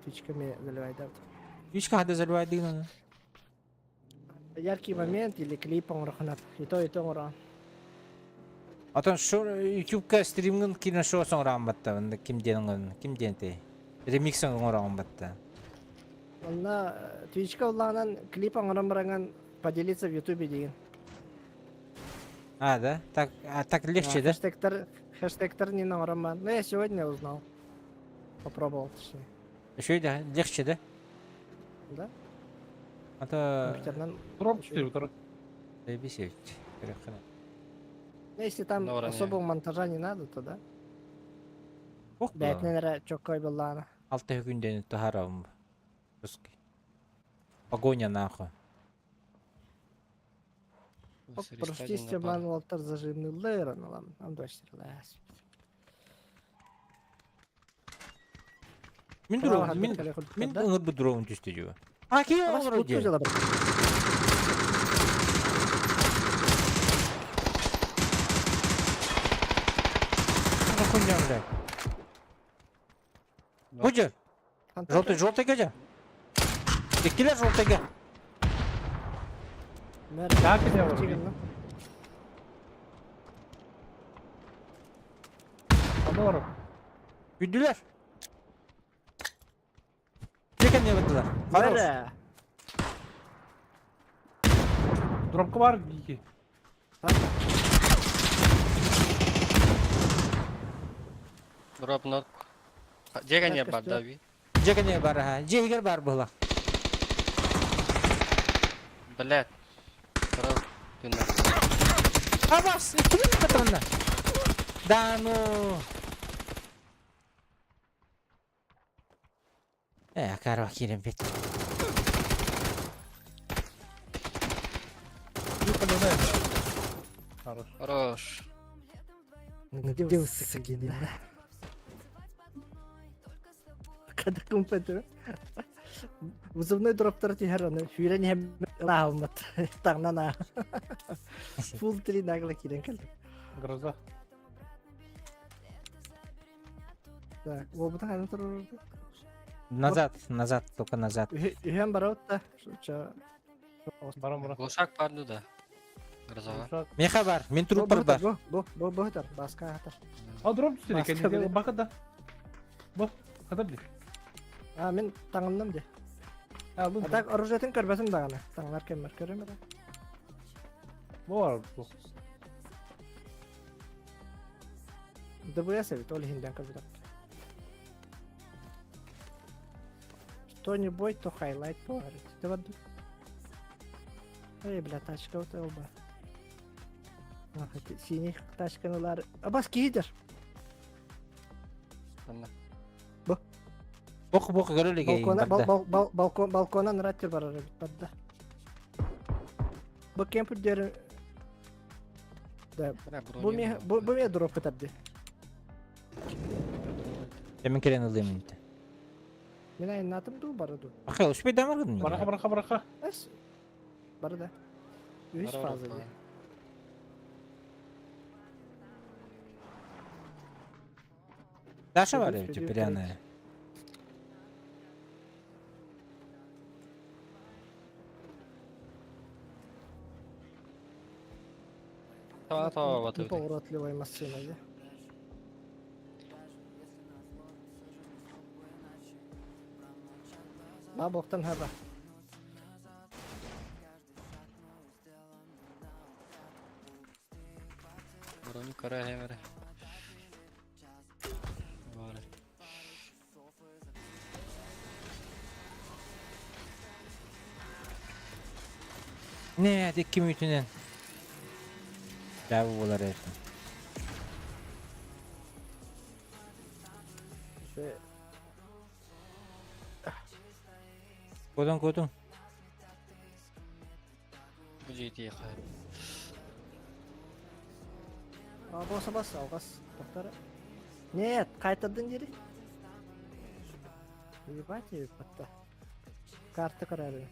[SPEAKER 8] Твичками заливайдабыт.
[SPEAKER 3] Твичка хада заливайдыгын оны.
[SPEAKER 8] Яркий момент или клип оҥорохунап. И то, и то оҥороон.
[SPEAKER 3] Отон шо YouTubeка стримҥын кино шоу оҥороон батта. Ким диэн ким диэн тэй? Ремикс оҥороон батта.
[SPEAKER 8] Онно Твичка улаанан клип оҥорон бараҥан поделиться в Ютубе деген.
[SPEAKER 3] А, да? Так, а, так легче, да?
[SPEAKER 8] Хэштегтер, хэштегтер не оҥорон Ну, я сегодня узнал. Попробовал, точнее.
[SPEAKER 3] Еще да, легче, да?
[SPEAKER 8] Да?
[SPEAKER 3] А то...
[SPEAKER 8] Компьютернан...
[SPEAKER 4] Дроп 4
[SPEAKER 3] Заебись,
[SPEAKER 8] Ну, если там особого монтажа не надо, то да.
[SPEAKER 3] Ох,
[SPEAKER 8] Бэйэтинэн эрэ чоккой буоллаҕына.
[SPEAKER 3] Алта күндeni таһаарабын. Русский. Погоня нахуй.
[SPEAKER 8] Прости, Степан уолтар зажимныллар аналам. Ам дочерлас.
[SPEAKER 3] Мин дуром, мин мин ыңыр дуром түстү дьүө. А кие оҥорор диэн? Хуйня, блядь. Бу Желтый, желтый кәдә. Килер желтыйга.
[SPEAKER 4] Так, кәдә. Анор.
[SPEAKER 3] Güldüler. Чекен не бардылар. Хорош.
[SPEAKER 4] Дропка бар гики.
[SPEAKER 6] Дроп нот. Дьиэ бар да би.
[SPEAKER 3] Дьиэ бар ха. Дьиэгэр бар була.
[SPEAKER 6] Блядь. Дроп.
[SPEAKER 3] Абас, ким патронна? Да ну. Э, акарва кирем бит.
[SPEAKER 4] Хорош.
[SPEAKER 6] Хорош.
[SPEAKER 8] Надеялся, да. Когда компьютер. Вызывной дроптар тиһэр аны сүүрэн иһэн лаалмат таҥнан аа. Фул три нагло киирэн кэллим.
[SPEAKER 4] Гроза.
[SPEAKER 8] Так, уолбутун ханна турар
[SPEAKER 3] Назад, назад, только назад.
[SPEAKER 8] Үһүөн барабыт да. Чо.
[SPEAKER 4] Барам бара.
[SPEAKER 6] Глушак баар да. Грозова.
[SPEAKER 3] Меха бар, мин трупер бар.
[SPEAKER 8] Бу бу бу бу бу баска атар.
[SPEAKER 4] А дроп түсті
[SPEAKER 8] Баска,
[SPEAKER 4] екен.
[SPEAKER 8] блин.
[SPEAKER 4] Бака да. Бу. Хата били.
[SPEAKER 8] А мин таҥынным дии.
[SPEAKER 4] А, бу.
[SPEAKER 8] А так оружиетын көрбөтүм даҕаны. Таҥнар кэммэр көрөм эрэ.
[SPEAKER 4] Бу бар бу.
[SPEAKER 8] ДБС эбит, ол иһин көрбүтэ. Что-нибудь, то хайлайт буолар. Ити барда. Эй, бля, тачка вот ылба. Ах, эти синий тачканы ылар. Абас киһидер.
[SPEAKER 6] Анна.
[SPEAKER 3] Бок бок көрө элек
[SPEAKER 8] Балкона, бал, бал, бал, балкон, балконан раттер барар эбит барда. Бу кемпер Да,
[SPEAKER 6] Бля,
[SPEAKER 8] бу ме, бу, бу ме дроп кытарды.
[SPEAKER 3] Мен керен ылдым инте.
[SPEAKER 8] Мен айнатым ду бары ду.
[SPEAKER 3] Ахыл, успей дамар гын.
[SPEAKER 4] Бараха бараха бараха.
[SPEAKER 8] Эс. Бары да. Үс
[SPEAKER 6] Бара
[SPEAKER 8] фаза
[SPEAKER 6] бар.
[SPEAKER 8] ди.
[SPEAKER 3] Даша бар
[SPEAKER 8] Үс,
[SPEAKER 3] эбит,
[SPEAKER 8] үс,
[SPEAKER 3] пряная.
[SPEAKER 6] Това това бата.
[SPEAKER 8] Неповоротливая машина, да? Бабоктан хаба.
[SPEAKER 6] Брони кара хемере. Бар.
[SPEAKER 3] Не, дикки мүтүнен. Дәбі болар ертең. Көтің, көтің.
[SPEAKER 6] Бу жети хай.
[SPEAKER 8] А, боса бас, алғас. Тоқтар. Нет, қайтардың жері. Ебать, ебатта. Карта көрәрі.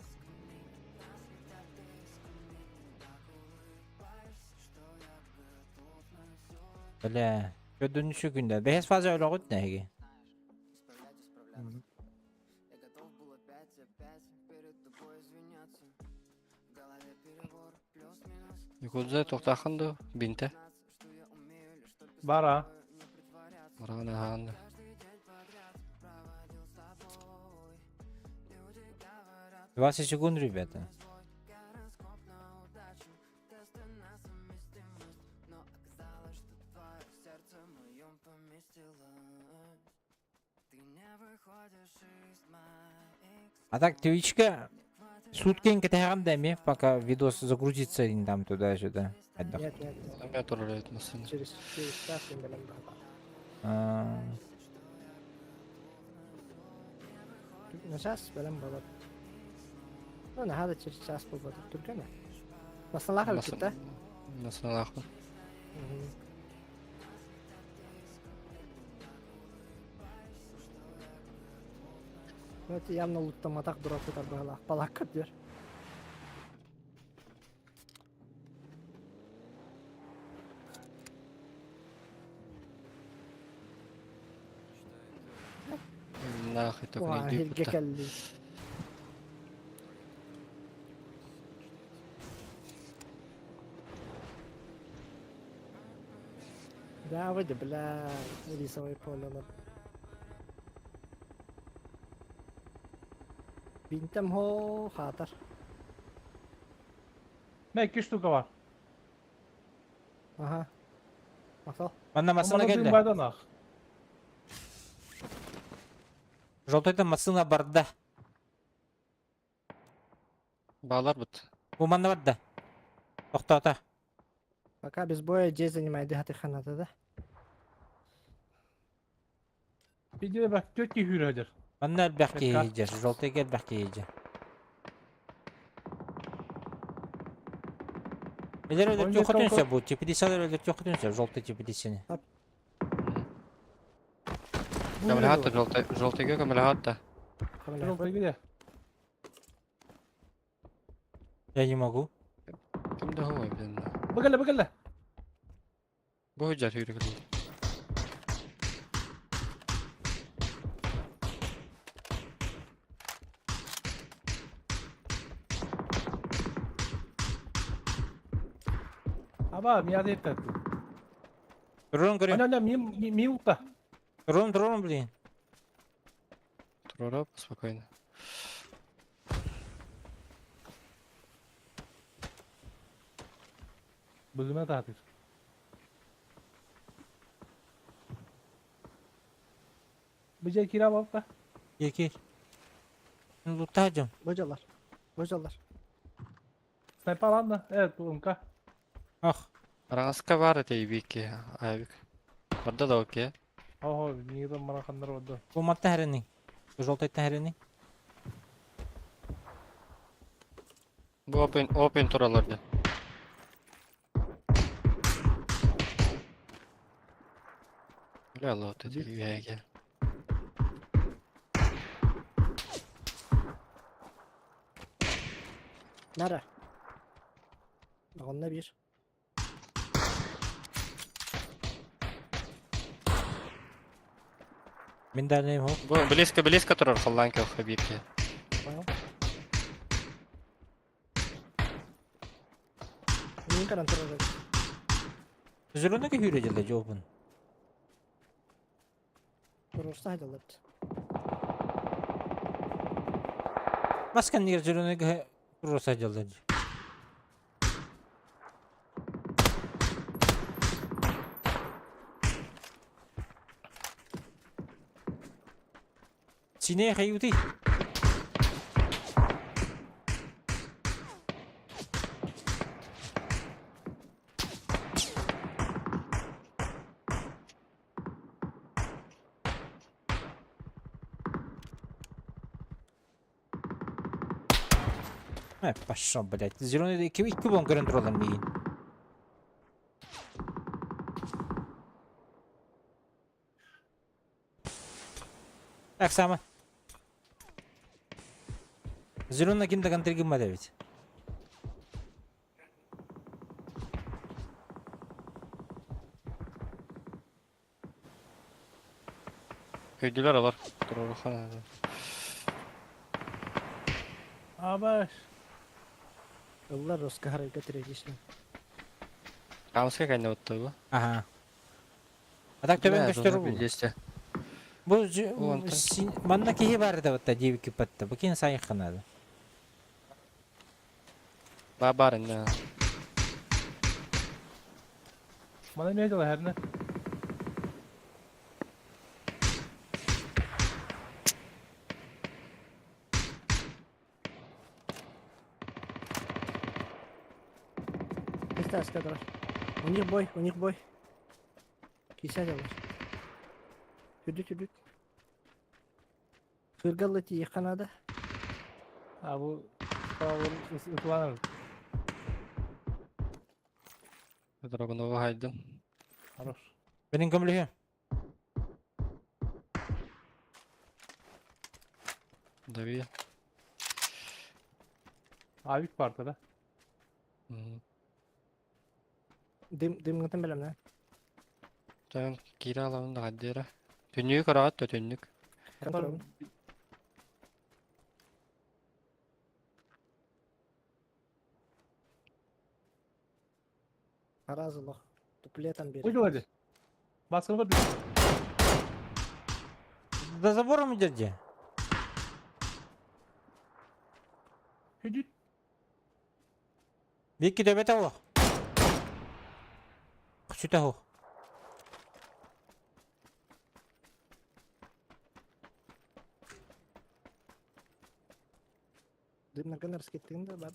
[SPEAKER 3] Бля, төрдүнү күндэ. Бэһис фаза өлөҕүт нэһиги.
[SPEAKER 6] Якудза тохтахан да бинте.
[SPEAKER 4] Бара.
[SPEAKER 6] Баран ахан да.
[SPEAKER 3] 20 секунд, ребята. А так Твичка суткин кэтэһэҕин да эмиэ, пока видос загрузится там туда-сюда.
[SPEAKER 8] Нет, нет, нет.
[SPEAKER 6] Там я турулет машина.
[SPEAKER 8] Через, через час им бэлэм баҕа.
[SPEAKER 3] А,
[SPEAKER 8] Начаас бэлэм буолар. Ну, наһаа да через час буолбатах түргэнэ. Масалаах эбиккит да?
[SPEAKER 6] Масалаахпын.
[SPEAKER 8] Ну, это явно луттаматах дурак сытар быһалаах. Балаакка диэр.
[SPEAKER 6] Нахуй только
[SPEAKER 8] Уа,
[SPEAKER 6] не
[SPEAKER 8] сиргэ кэллим. Да, выйди, бля, рисовое поле. Бинтем хо хатар.
[SPEAKER 4] Мэ икки штука бар.
[SPEAKER 8] Аха. Махтал.
[SPEAKER 3] Манна массыына
[SPEAKER 4] Манна
[SPEAKER 3] кэллэ.
[SPEAKER 4] дыымбайдан ах.
[SPEAKER 3] Желтойтон массыына барда.
[SPEAKER 6] Баалар бут.
[SPEAKER 3] Бу манна барда. Тохтоото.
[SPEAKER 8] Пока без боя дьиэ занимайды хатыханата да.
[SPEAKER 4] Видео бак түөрт киһи үүрэр.
[SPEAKER 3] Манна элбэх киһи
[SPEAKER 4] Кэккэ.
[SPEAKER 3] иһдьэр. Желтойга элбэх киһи иһдьэр. Билэр өлөртүөххүтүн сөп бу. Теплицалар өлөртүөххүтүн сөп. Желтый теплицаны.
[SPEAKER 6] Көмөлөһөт желтый желтыйга көмөлөһөт да.
[SPEAKER 4] Желтый где?
[SPEAKER 3] Я не могу.
[SPEAKER 6] Ким да хуй блин.
[SPEAKER 4] Быгылла быгылла.
[SPEAKER 6] Бу жар хүрүгүл.
[SPEAKER 4] Аба, меня это.
[SPEAKER 3] Турун көрүм.
[SPEAKER 4] Ана, ми ми ми укта.
[SPEAKER 3] Турун, турун, блин.
[SPEAKER 6] Туруруп спокойно.
[SPEAKER 4] Бөлүмэ таатыр. Быжа кира бапка.
[SPEAKER 3] Кир, кир. Луттаадьым.
[SPEAKER 8] Божалар. Божалар.
[SPEAKER 4] Снайпа алан да. Э, МК.
[SPEAKER 3] Ах.
[SPEAKER 6] Араҥаска баар этэ ибики айбик. Барда да окей.
[SPEAKER 4] Ого, нигде мараханнар барда.
[SPEAKER 3] Бу матта хэрини. Желтый хэрини.
[SPEAKER 6] Бу опен опен туралар дьэ. Бля, лот эти үһэгэ.
[SPEAKER 8] Нара. Онно биир.
[SPEAKER 3] Мин дальнейм хо.
[SPEAKER 6] Бу близко близко турар халлаан көхө бииргэ.
[SPEAKER 8] Понял? Мин каран турар.
[SPEAKER 3] Зеленый күйрө дьэлэ жобун.
[SPEAKER 8] Туруорса сылдьаллар.
[SPEAKER 3] Маскан нигер зеленый туруорса дьэлэ. Сине хайути. Э, пошел, блядь. Зеленый икки икки буолан көрөн тураллар миигин. Так, сама. Зеленый ким да контригыммат эбит.
[SPEAKER 6] Өйдүлэр олор. Туруоруха.
[SPEAKER 4] Абаш.
[SPEAKER 8] Ыллар Роскахарайга тирэдишин.
[SPEAKER 6] Камска кэннэ оттугу.
[SPEAKER 3] Ага. А так төбөн
[SPEAKER 6] Бля,
[SPEAKER 3] көстөр
[SPEAKER 6] зона
[SPEAKER 3] бу.
[SPEAKER 6] билдесте.
[SPEAKER 3] Бу
[SPEAKER 6] Бу онтон.
[SPEAKER 3] манна киһи бар да батта диэбикки батта. Бу кини сайын ханады.
[SPEAKER 6] Ба бар инне.
[SPEAKER 4] Мана эмиэ дьалаһарна.
[SPEAKER 8] Места эскадра. У них бой, у них бой. Киса дьалар. Түрдү түрдү. Сыргалла тиийиэххэ наада.
[SPEAKER 4] А бу ытыланар.
[SPEAKER 6] Драгунова хайдым.
[SPEAKER 4] Хорош.
[SPEAKER 3] Benim көмөлөһүө.
[SPEAKER 6] Дави.
[SPEAKER 4] Авик барда да.
[SPEAKER 8] Дым дымгытын бэлэмнэ.
[SPEAKER 6] Тön киирэ алабын да хаддера. Түннүгү көрөҕүт да түннүк.
[SPEAKER 8] Контроль. Аразы лох. Туплетом бери.
[SPEAKER 4] Уйдула дии. Баскын көрдүк.
[SPEAKER 3] За забором идет где?
[SPEAKER 4] Хүдүт.
[SPEAKER 3] Бикки төбөтө олох. Сүтэ хух.
[SPEAKER 8] Дымнарган раскеттигин да бар.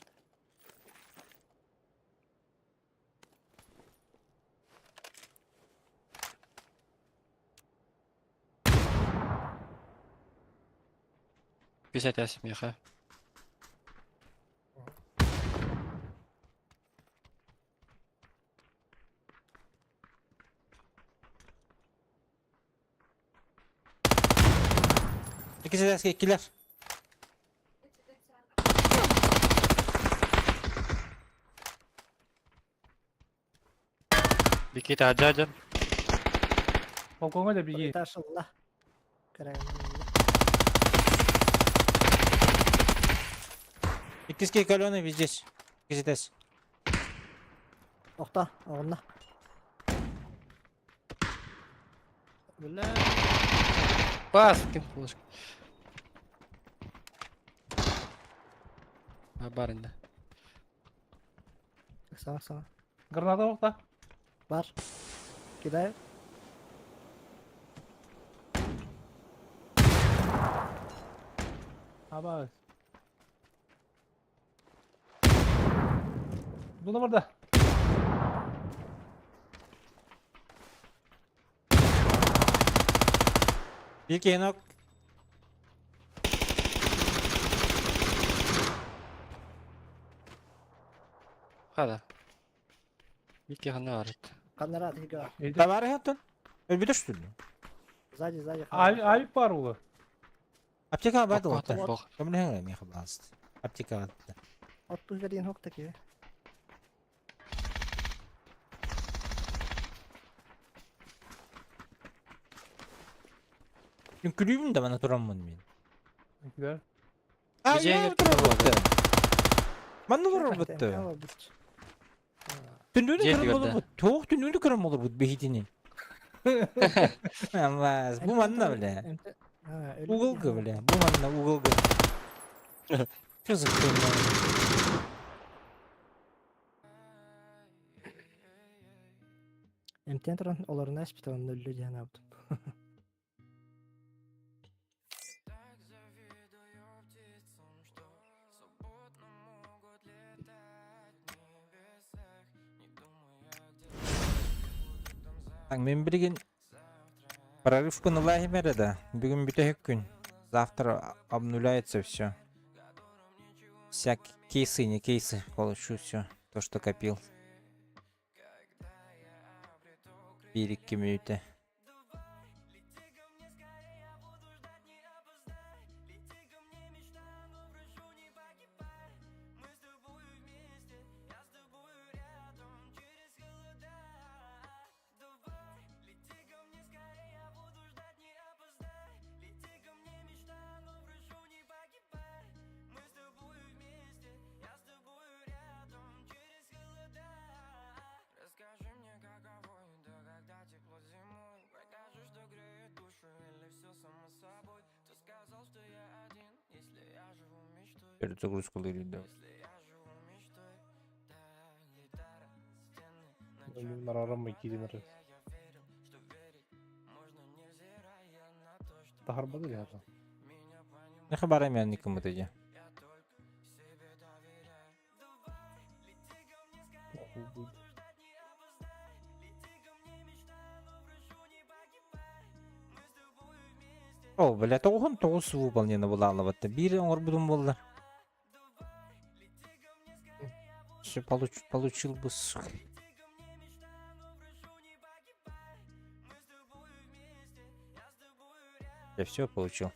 [SPEAKER 6] Бис этээс миэхэ.
[SPEAKER 3] Иккис этээскэ иккилэр.
[SPEAKER 6] Бики таһырдьа дьон.
[SPEAKER 4] Балкоҥҥа да бии.
[SPEAKER 8] Этаж ылла. Кэрэгэн ылла.
[SPEAKER 3] Иккис каленый здесь. Иккис этээс.
[SPEAKER 8] Охта, оҕунна. Бля.
[SPEAKER 6] Бас ким флешка. Ба бар инде.
[SPEAKER 8] Саҥа саҥа.
[SPEAKER 4] Граната охта.
[SPEAKER 8] Бар. Кидаю.
[SPEAKER 4] Абас. Дуна барда.
[SPEAKER 3] Бикки енок.
[SPEAKER 6] Хада. Бики ханна арыт.
[SPEAKER 8] Ханнара тига.
[SPEAKER 3] Табары хаттын. Өлбүтэ штүллү.
[SPEAKER 8] Сзади, сзади.
[SPEAKER 4] Авик авик бар ула.
[SPEAKER 3] Аптека барды
[SPEAKER 6] Бок,
[SPEAKER 3] олта.
[SPEAKER 6] бок.
[SPEAKER 3] Көмөлөһүҥ миэхэ баласт. Аптека барды.
[SPEAKER 8] Отту берин хок таки.
[SPEAKER 3] Үҥкүлүүбүн да мана тураммын мин.
[SPEAKER 4] Иккилэр.
[SPEAKER 3] А,
[SPEAKER 6] Бизиэ
[SPEAKER 3] я турар Манна олорор бутты. Түндүнү
[SPEAKER 6] Дьиэ
[SPEAKER 3] көрөн
[SPEAKER 6] тигэрдэ.
[SPEAKER 3] олорбут. Туох түндүнү көрөн олорбут биһитини. Аммас, бу манна бля. Уголга бля. Бу манна уголга. Что за хуйня?
[SPEAKER 8] Эмтен туран олорuna испитан нөллү диэн аптым.
[SPEAKER 3] Так, мен билигин прорывку ылаахым да. Бүгүн бүтэһик күн. Завтра обнуляется все. Всякие кейсы, не кейсы, получу все, то, что копил. Биир мүнүүтэ. Перезагрузкалыыр да.
[SPEAKER 4] Нарарам киирин эрэ. Таһарбады дьаһата.
[SPEAKER 3] Нехе барам я никому дии. О, бля, 99 выполнено булаалабатта. Биир оҥорбутум буоллар. Все получил бы, сука. Я все получил.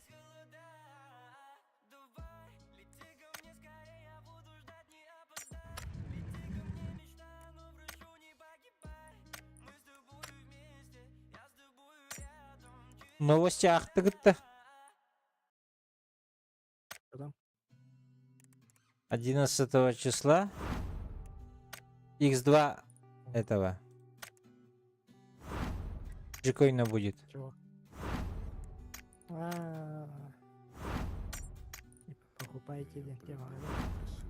[SPEAKER 3] Новости ахтыгытта.
[SPEAKER 8] Что там?
[SPEAKER 3] 11 числа X2 этого Джикоина будет.
[SPEAKER 8] Чего? А, типа покупайте диэн темаҕа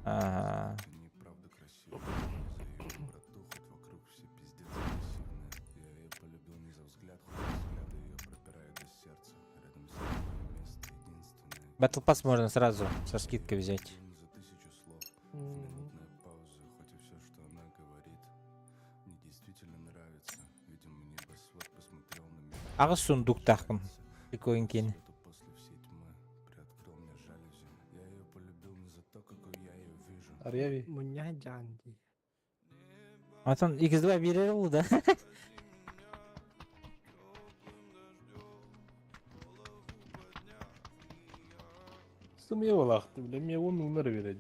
[SPEAKER 3] Ага.
[SPEAKER 2] Ты неправда красивая. За ее доброту хоть вокруг все пиздец агрессивные. Я ее полюбил не за взгляд, хоть взгляды ее пропирают до сердца. Рядом с ней мое место единственное.
[SPEAKER 3] Battle Pass можно сразу со скидкой взять.
[SPEAKER 2] Полюбил не за тысячу слов. В
[SPEAKER 8] М.
[SPEAKER 2] минутная пауза, хоть и все, что она говорит, мне действительно нравится. Видимо, небосвод посмотрел на меня.
[SPEAKER 3] Аҕыс сундуктаахпын. Джикоин киин.
[SPEAKER 2] Свету после всей тьмы приоткрыл мне жалюзи. Я ее полюбил не за то, какой я ее вижу.
[SPEAKER 4] Арьяви.
[SPEAKER 8] Мунньаһа дьаан дии.
[SPEAKER 3] Онтон X2 биэрэр ол да.
[SPEAKER 4] Сымыйа буолаахты, бля, эмиэ уон уунар биэрэр.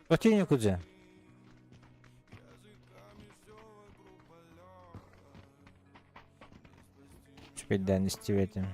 [SPEAKER 3] Хотение кудзе. Теперь да, не стиветим.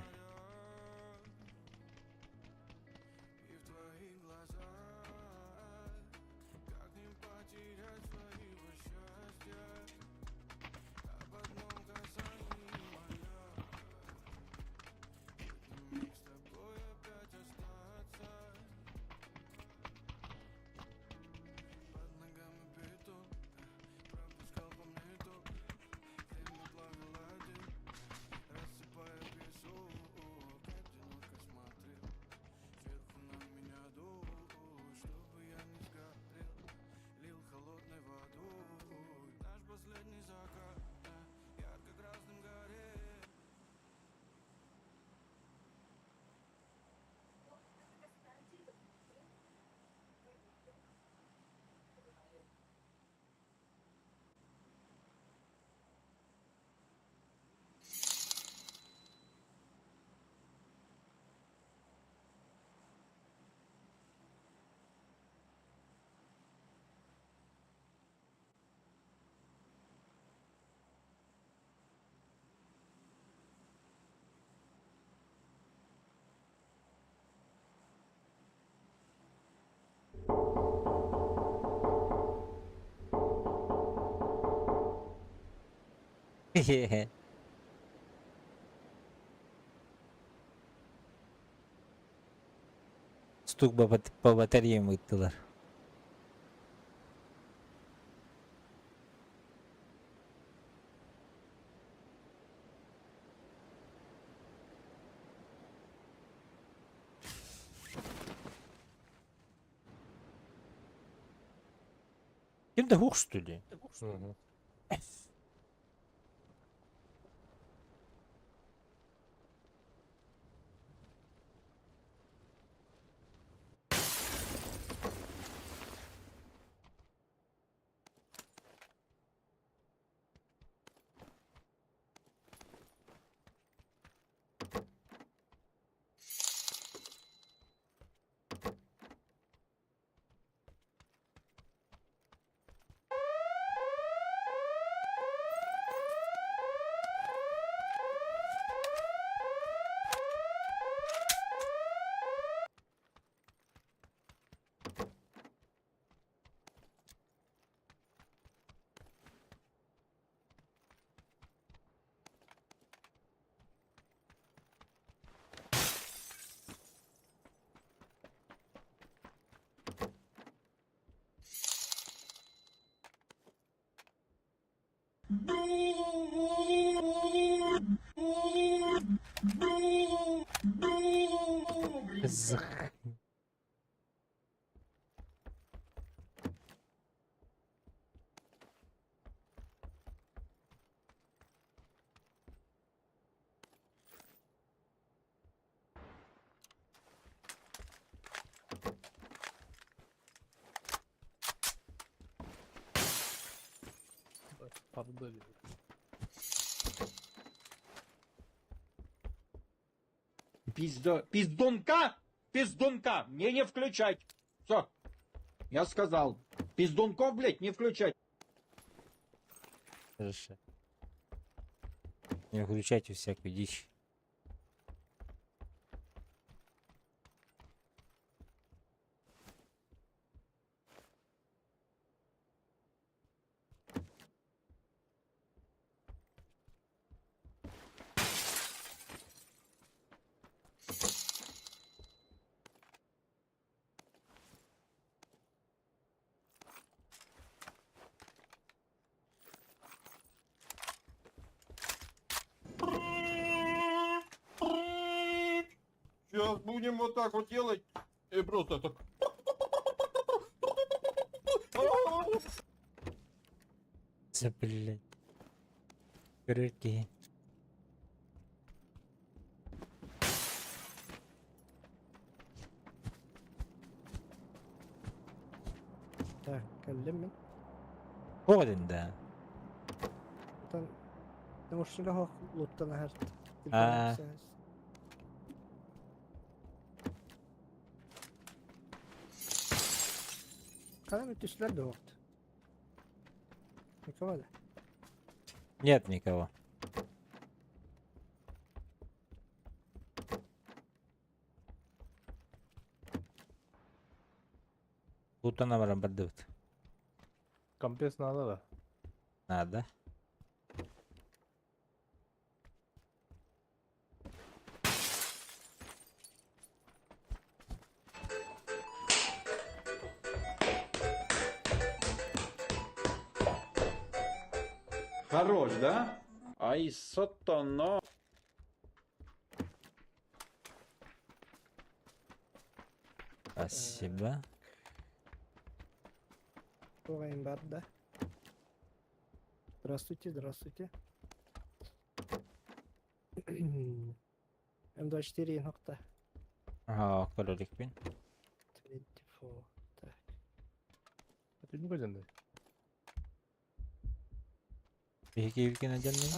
[SPEAKER 3] Хе-хе. Стук по батареям ыыттылар. Ким да хух, что ли?
[SPEAKER 4] Мгм.
[SPEAKER 3] Зх.
[SPEAKER 4] Парды.
[SPEAKER 10] Пиздо... Пиздунка! Пиздунка! Мне не включать! Все. Я сказал. Пиздунков, блядь, не включать.
[SPEAKER 3] Хорошо. Не включайте всякую дичь.
[SPEAKER 10] Сейчас будем вот так вот делать. И просто так.
[SPEAKER 3] Да, блядь. Короче.
[SPEAKER 8] Так, кэллим мин.
[SPEAKER 3] Один, да.
[SPEAKER 8] Оттон наушнига хоох луттан аһар.
[SPEAKER 3] Аа.
[SPEAKER 8] Ханан түстүлэр да вот. Никого да.
[SPEAKER 3] Нет никого. Лутана баран бардыбыт.
[SPEAKER 4] Компес надо да.
[SPEAKER 3] Надо.
[SPEAKER 10] Хорош, да? Ай, сатана.
[SPEAKER 3] Спасибо.
[SPEAKER 8] Туох бар да. Здравствуйте, здравствуйте. М24 нокта.
[SPEAKER 3] Ага, көрөрүкпүн.
[SPEAKER 8] 24. Так.
[SPEAKER 4] Ты не көзөндөй.
[SPEAKER 3] Биһиги билген адьанны.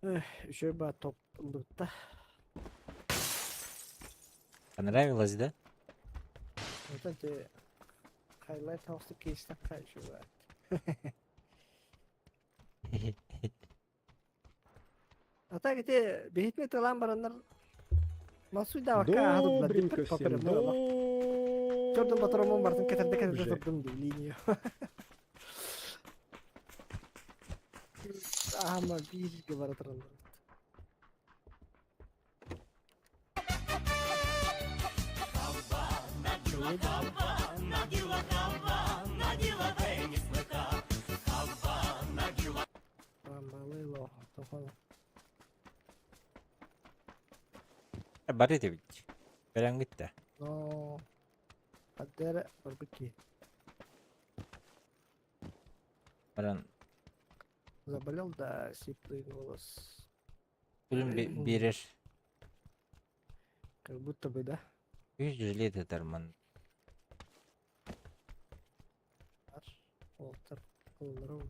[SPEAKER 8] Ай, эх, еще ба топ лутта.
[SPEAKER 3] Понравилось, да?
[SPEAKER 8] Вот эти хайлайт хаусты кейстак еще ба. А так эти бихитме тылан бараннар Масуй да вака
[SPEAKER 10] Добренько всем,
[SPEAKER 8] Чордун батаромун бартын кетерде кетерде
[SPEAKER 10] добже.
[SPEAKER 8] турдум ди линию. Ама бирге бара тураллар. Рамбалыло, тохон.
[SPEAKER 3] Бары дебит. Бәрән гитте.
[SPEAKER 8] Но Адера барбыки.
[SPEAKER 3] Баран
[SPEAKER 8] Заболел, да, сиплый голос.
[SPEAKER 3] күлүм берер.
[SPEAKER 8] Как будто бы, да?
[SPEAKER 3] Үз лет этарман.
[SPEAKER 8] Олтар, олару.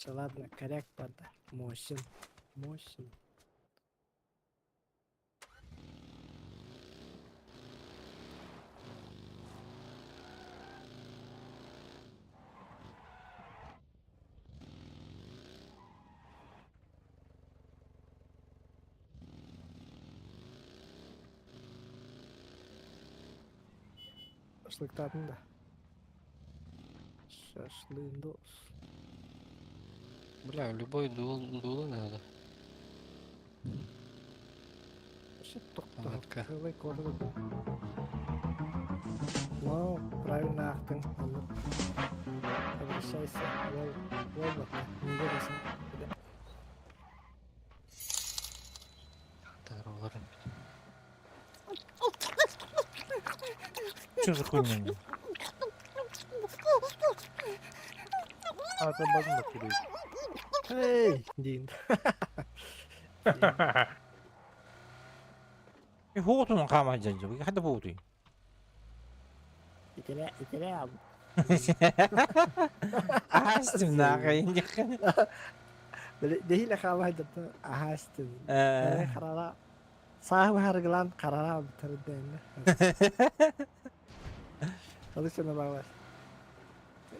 [SPEAKER 8] Всё, ладно, коряк пада. Мосин. Мосин. Шашлыктаатын да. Шашлындос.
[SPEAKER 6] Бля, любой дул, дуло надо.
[SPEAKER 8] Тохто. Целый кордон. Ну, правильно ахтың. Обращайся. Лол, лол, не
[SPEAKER 3] Что за хуйня?
[SPEAKER 4] А, там базын да керек.
[SPEAKER 8] Эй, Дин.
[SPEAKER 3] Хоотун хаама дьанжы. Хада боутуй.
[SPEAKER 8] Ителе, ителе.
[SPEAKER 3] Ахастым нахай.
[SPEAKER 8] Дехиле хаама дата ахастым. Харара. Саахы харгылан харара битэрдэн. Алысына баалар.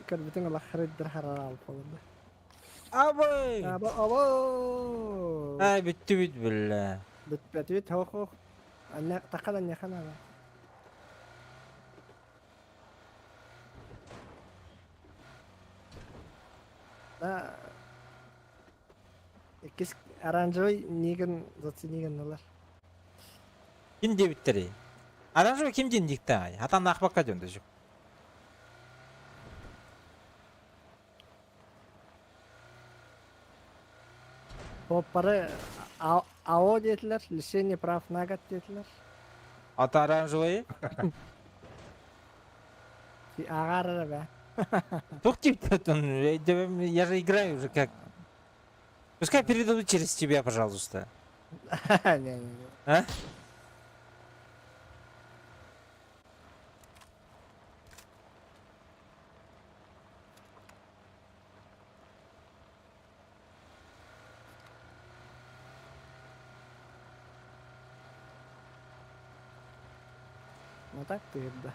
[SPEAKER 8] Көрбүтүң олох харыддар харара алпалында.
[SPEAKER 3] Абай!
[SPEAKER 8] Аба аба.
[SPEAKER 3] Ай бүттү бүт бля.
[SPEAKER 8] Бүтпәтүт хох. Анна тақал анна хана. Да. Иккис оранжевый нигин заценигин алар.
[SPEAKER 3] Ким дебиттери? Оранжевый ким ден дикта? Атан ахбакка дөнді жүк.
[SPEAKER 8] Поппары АО диэтилэр, лишение прав на год диэтилэр.
[SPEAKER 3] Ата оранжевый?
[SPEAKER 8] Ағар бә.
[SPEAKER 3] Тух я же играю уже как. Пускай передадут через тебя, пожалуйста.
[SPEAKER 8] Не-не-не.
[SPEAKER 3] А?
[SPEAKER 8] Ну так ты, да.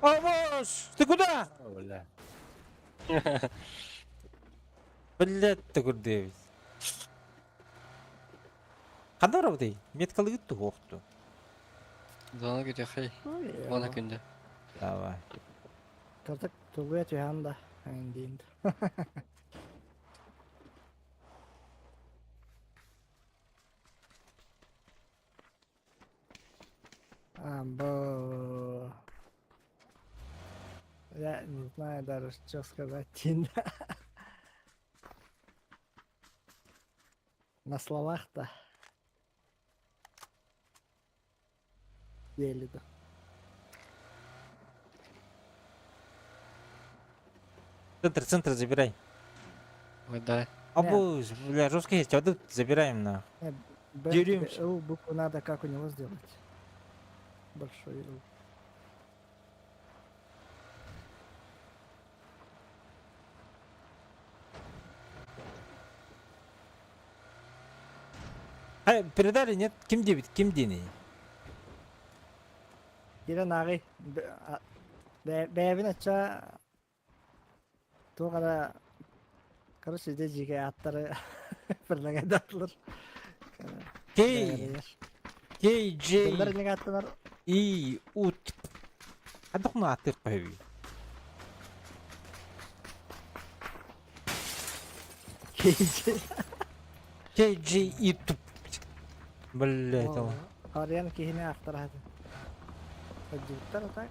[SPEAKER 3] О, боже! Ты куда?
[SPEAKER 4] Бля.
[SPEAKER 3] Блядь, ты куда? Қандай работай? Меткалы күтті оқты.
[SPEAKER 6] Зона күтехей. Вана күнде.
[SPEAKER 3] Давай.
[SPEAKER 8] Тартак тугуя түйанда. Дейін. Амбо. Я не знаю даже, что сказать. На словах-то. Еле да.
[SPEAKER 3] Центр, центр забирай.
[SPEAKER 6] Ой, да.
[SPEAKER 3] Абу, бля, жестко есть, а тут забираем на.
[SPEAKER 8] Б,
[SPEAKER 3] Деремся.
[SPEAKER 8] Л букву надо как у него сделать? Большой Л.
[SPEAKER 3] А, передали, нет? Ким дебит, ким дени?
[SPEAKER 8] Кирен ағый. Бәбін ача туғара короче де жеке аттары бірлеген атылыр.
[SPEAKER 3] Кей, Кей, Джей,
[SPEAKER 8] Дөндөр неге аттанар?
[SPEAKER 3] И, Ут. Қандық аты қойы?
[SPEAKER 8] Кейджи.
[SPEAKER 3] Кей, Джей, И, Туп. Блядь, ол.
[SPEAKER 8] Харьян кихине ақтарады. Жуттар так.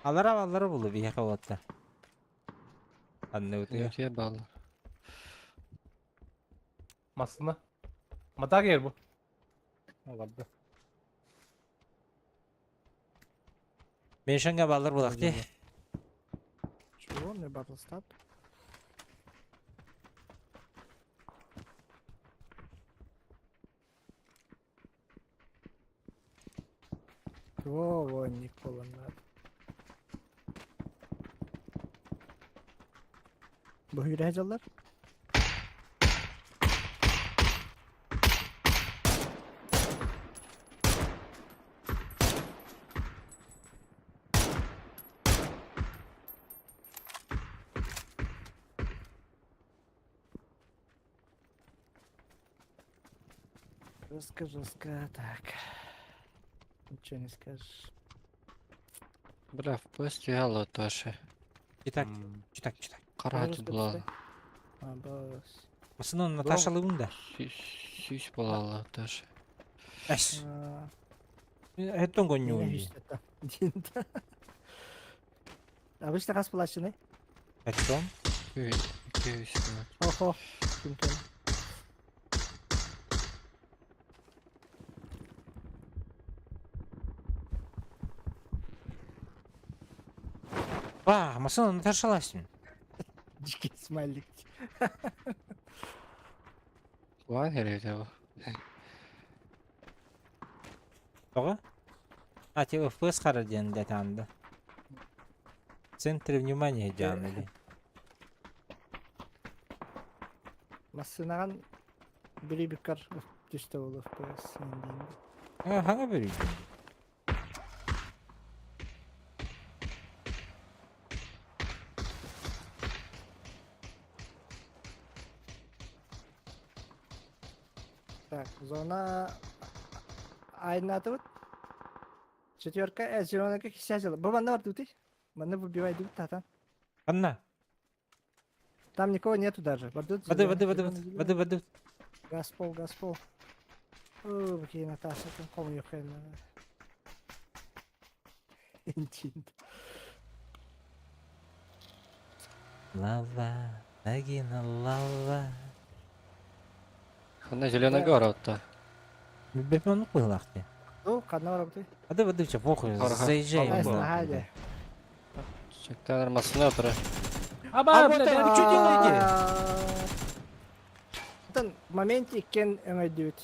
[SPEAKER 3] Алара алара булды бия кабатта. Анны өтө.
[SPEAKER 6] Өте баллар.
[SPEAKER 4] Масына. Мата кер бу. Аларды.
[SPEAKER 3] Мешанга баллар булак те.
[SPEAKER 8] Чего? Мне батл стат. Во, во, Никола надо. Бу жаллар. Жестко, жестко, так. Ничего не скажешь.
[SPEAKER 6] Бля, в поезд вяло тоже.
[SPEAKER 3] Читать, читать, читать.
[SPEAKER 6] Карать була.
[SPEAKER 8] Абас.
[SPEAKER 3] Масына Наташа да.
[SPEAKER 6] Сүүс буолаллар тоже.
[SPEAKER 3] Эс. Это гоню.
[SPEAKER 8] Обычно хас плаченый.
[SPEAKER 3] О
[SPEAKER 8] Охо. Ким-ким.
[SPEAKER 3] А, масына Наташа Ласин.
[SPEAKER 8] Дикий смайлик.
[SPEAKER 6] Куан хэрэг
[SPEAKER 3] Тоҕо? А, типа FPS хара диэн дэтаанда. В центре внимания диэн или.
[SPEAKER 8] Массыынаҕын билибиккар түстэ буолуох FPS диэн.
[SPEAKER 3] Хаҥа бүрүйдүм.
[SPEAKER 8] Так, зона айнатыбыт. Четверка, зеленая кисязила. Бу манна бар дутый. Манна выбивай дут татан.
[SPEAKER 3] Анна.
[SPEAKER 8] Там никого нету даже. Бардут
[SPEAKER 3] Воды, воды, воды, воды, воды.
[SPEAKER 8] Газ пол, газ пол. О, какие Наташа, там помню хрен. Интинт.
[SPEAKER 3] Лава, нагина лава.
[SPEAKER 6] Ханна Зеленая гора отта.
[SPEAKER 3] Бепен куйлахты.
[SPEAKER 8] Ну, ханна барабыты.
[SPEAKER 3] Воды, воды, все, похуй, заезжай.
[SPEAKER 8] Наһаа
[SPEAKER 6] Чектанар массына отра.
[SPEAKER 4] Аба,
[SPEAKER 3] А вот
[SPEAKER 4] блядь,
[SPEAKER 3] вы что делаете?
[SPEAKER 8] Оттон моменте кен өҥөйдүбүт.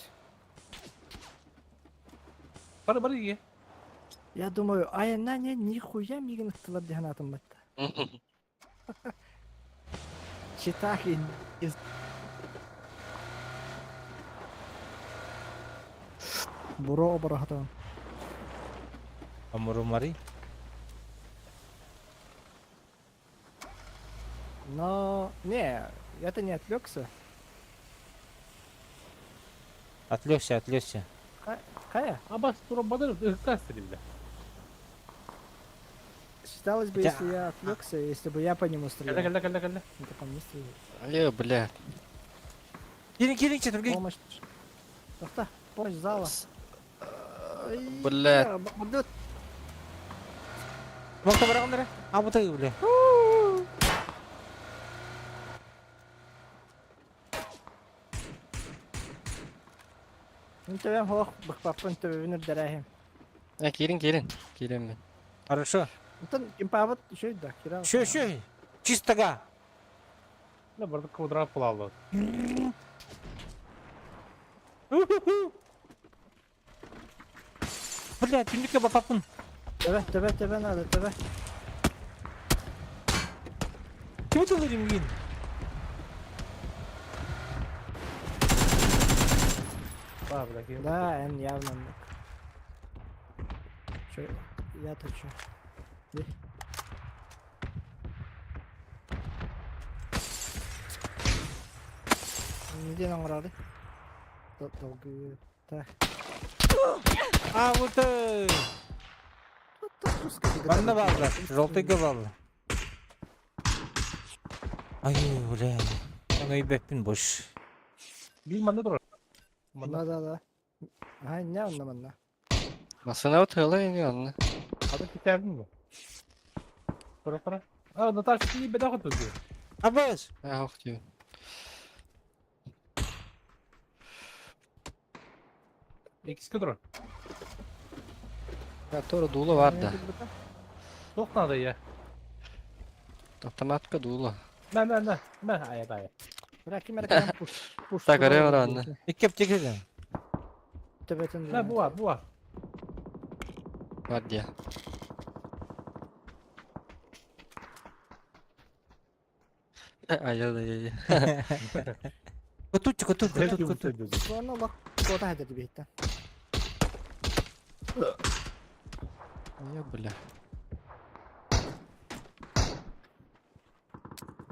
[SPEAKER 4] Бары бары ие.
[SPEAKER 8] Я думаю, айна не нихуя мигин ыттылар диэн атым батта. Читах и Буро оборохотон.
[SPEAKER 3] Амурумари.
[SPEAKER 8] Но, не, я-то не отвлекся.
[SPEAKER 3] Отвлекся, отвлекся.
[SPEAKER 8] Кая?
[SPEAKER 4] Абас тура бадыр ыккастыр бля.
[SPEAKER 8] Считалось бы,
[SPEAKER 3] Хотя-
[SPEAKER 8] если я отвлекся, если бы я по нему стрелял.
[SPEAKER 4] Кэллэ кэллэ кэллэ кэллэ.
[SPEAKER 8] Это по мне стреляет.
[SPEAKER 6] Э, бля.
[SPEAKER 3] Кирин, кирин, че, другие.
[SPEAKER 8] Помощь. Тохта, помощь зала.
[SPEAKER 6] Бля.
[SPEAKER 8] Бардут.
[SPEAKER 3] Мокта барагандара. А вот и, бля.
[SPEAKER 8] Интебем хоох, быкпаппын төбөбүн үрдэрээһим.
[SPEAKER 6] Э, киирин киирин. Киирин мен.
[SPEAKER 3] Хорошо.
[SPEAKER 8] Онтон кимпаабыт үчүй да, кира.
[SPEAKER 3] Еще, еще. Чистого.
[SPEAKER 4] Бля, барды квадрат булаллар.
[SPEAKER 3] Бля, түнүккэ бапапын.
[SPEAKER 8] Төбө, төбө, төбө надо, төбө.
[SPEAKER 3] Ким тылырым гин?
[SPEAKER 4] Ба, бля, киин.
[SPEAKER 8] Да, эн явно. Чё, я-то чё? Где? Неден оҥорорый? Долгую. Так.
[SPEAKER 3] А вот э. Манна бааллар. Желтый балла. Ай, бля. Өҥөйбөппүн бош.
[SPEAKER 4] Бил манна турар. Манна.
[SPEAKER 8] Да, да, да. Ага, не онно манна.
[SPEAKER 6] Массына отыла ини онна.
[SPEAKER 4] Ады китәбин бу. Тура тура. А, Наташа не беда хоту ди.
[SPEAKER 3] Абас!
[SPEAKER 6] Э, ох ти.
[SPEAKER 4] Икиске тура.
[SPEAKER 6] Я тура дуула бар да.
[SPEAKER 4] Тох надо я.
[SPEAKER 6] Автоматка дуула.
[SPEAKER 4] Мә, мә, мә, мә, ая, ая.
[SPEAKER 8] Бля, ким эрэ пуш. Пуш.
[SPEAKER 6] Так, эрэ баранна.
[SPEAKER 3] Икки аптека.
[SPEAKER 8] Төбөтүн.
[SPEAKER 4] Мә, буа, буа.
[SPEAKER 6] Бар дия. Ай, ай, ай.
[SPEAKER 3] Котутчик, котут, котут, котут.
[SPEAKER 8] Соны лак кота хәдер бит.
[SPEAKER 6] Ай, бля.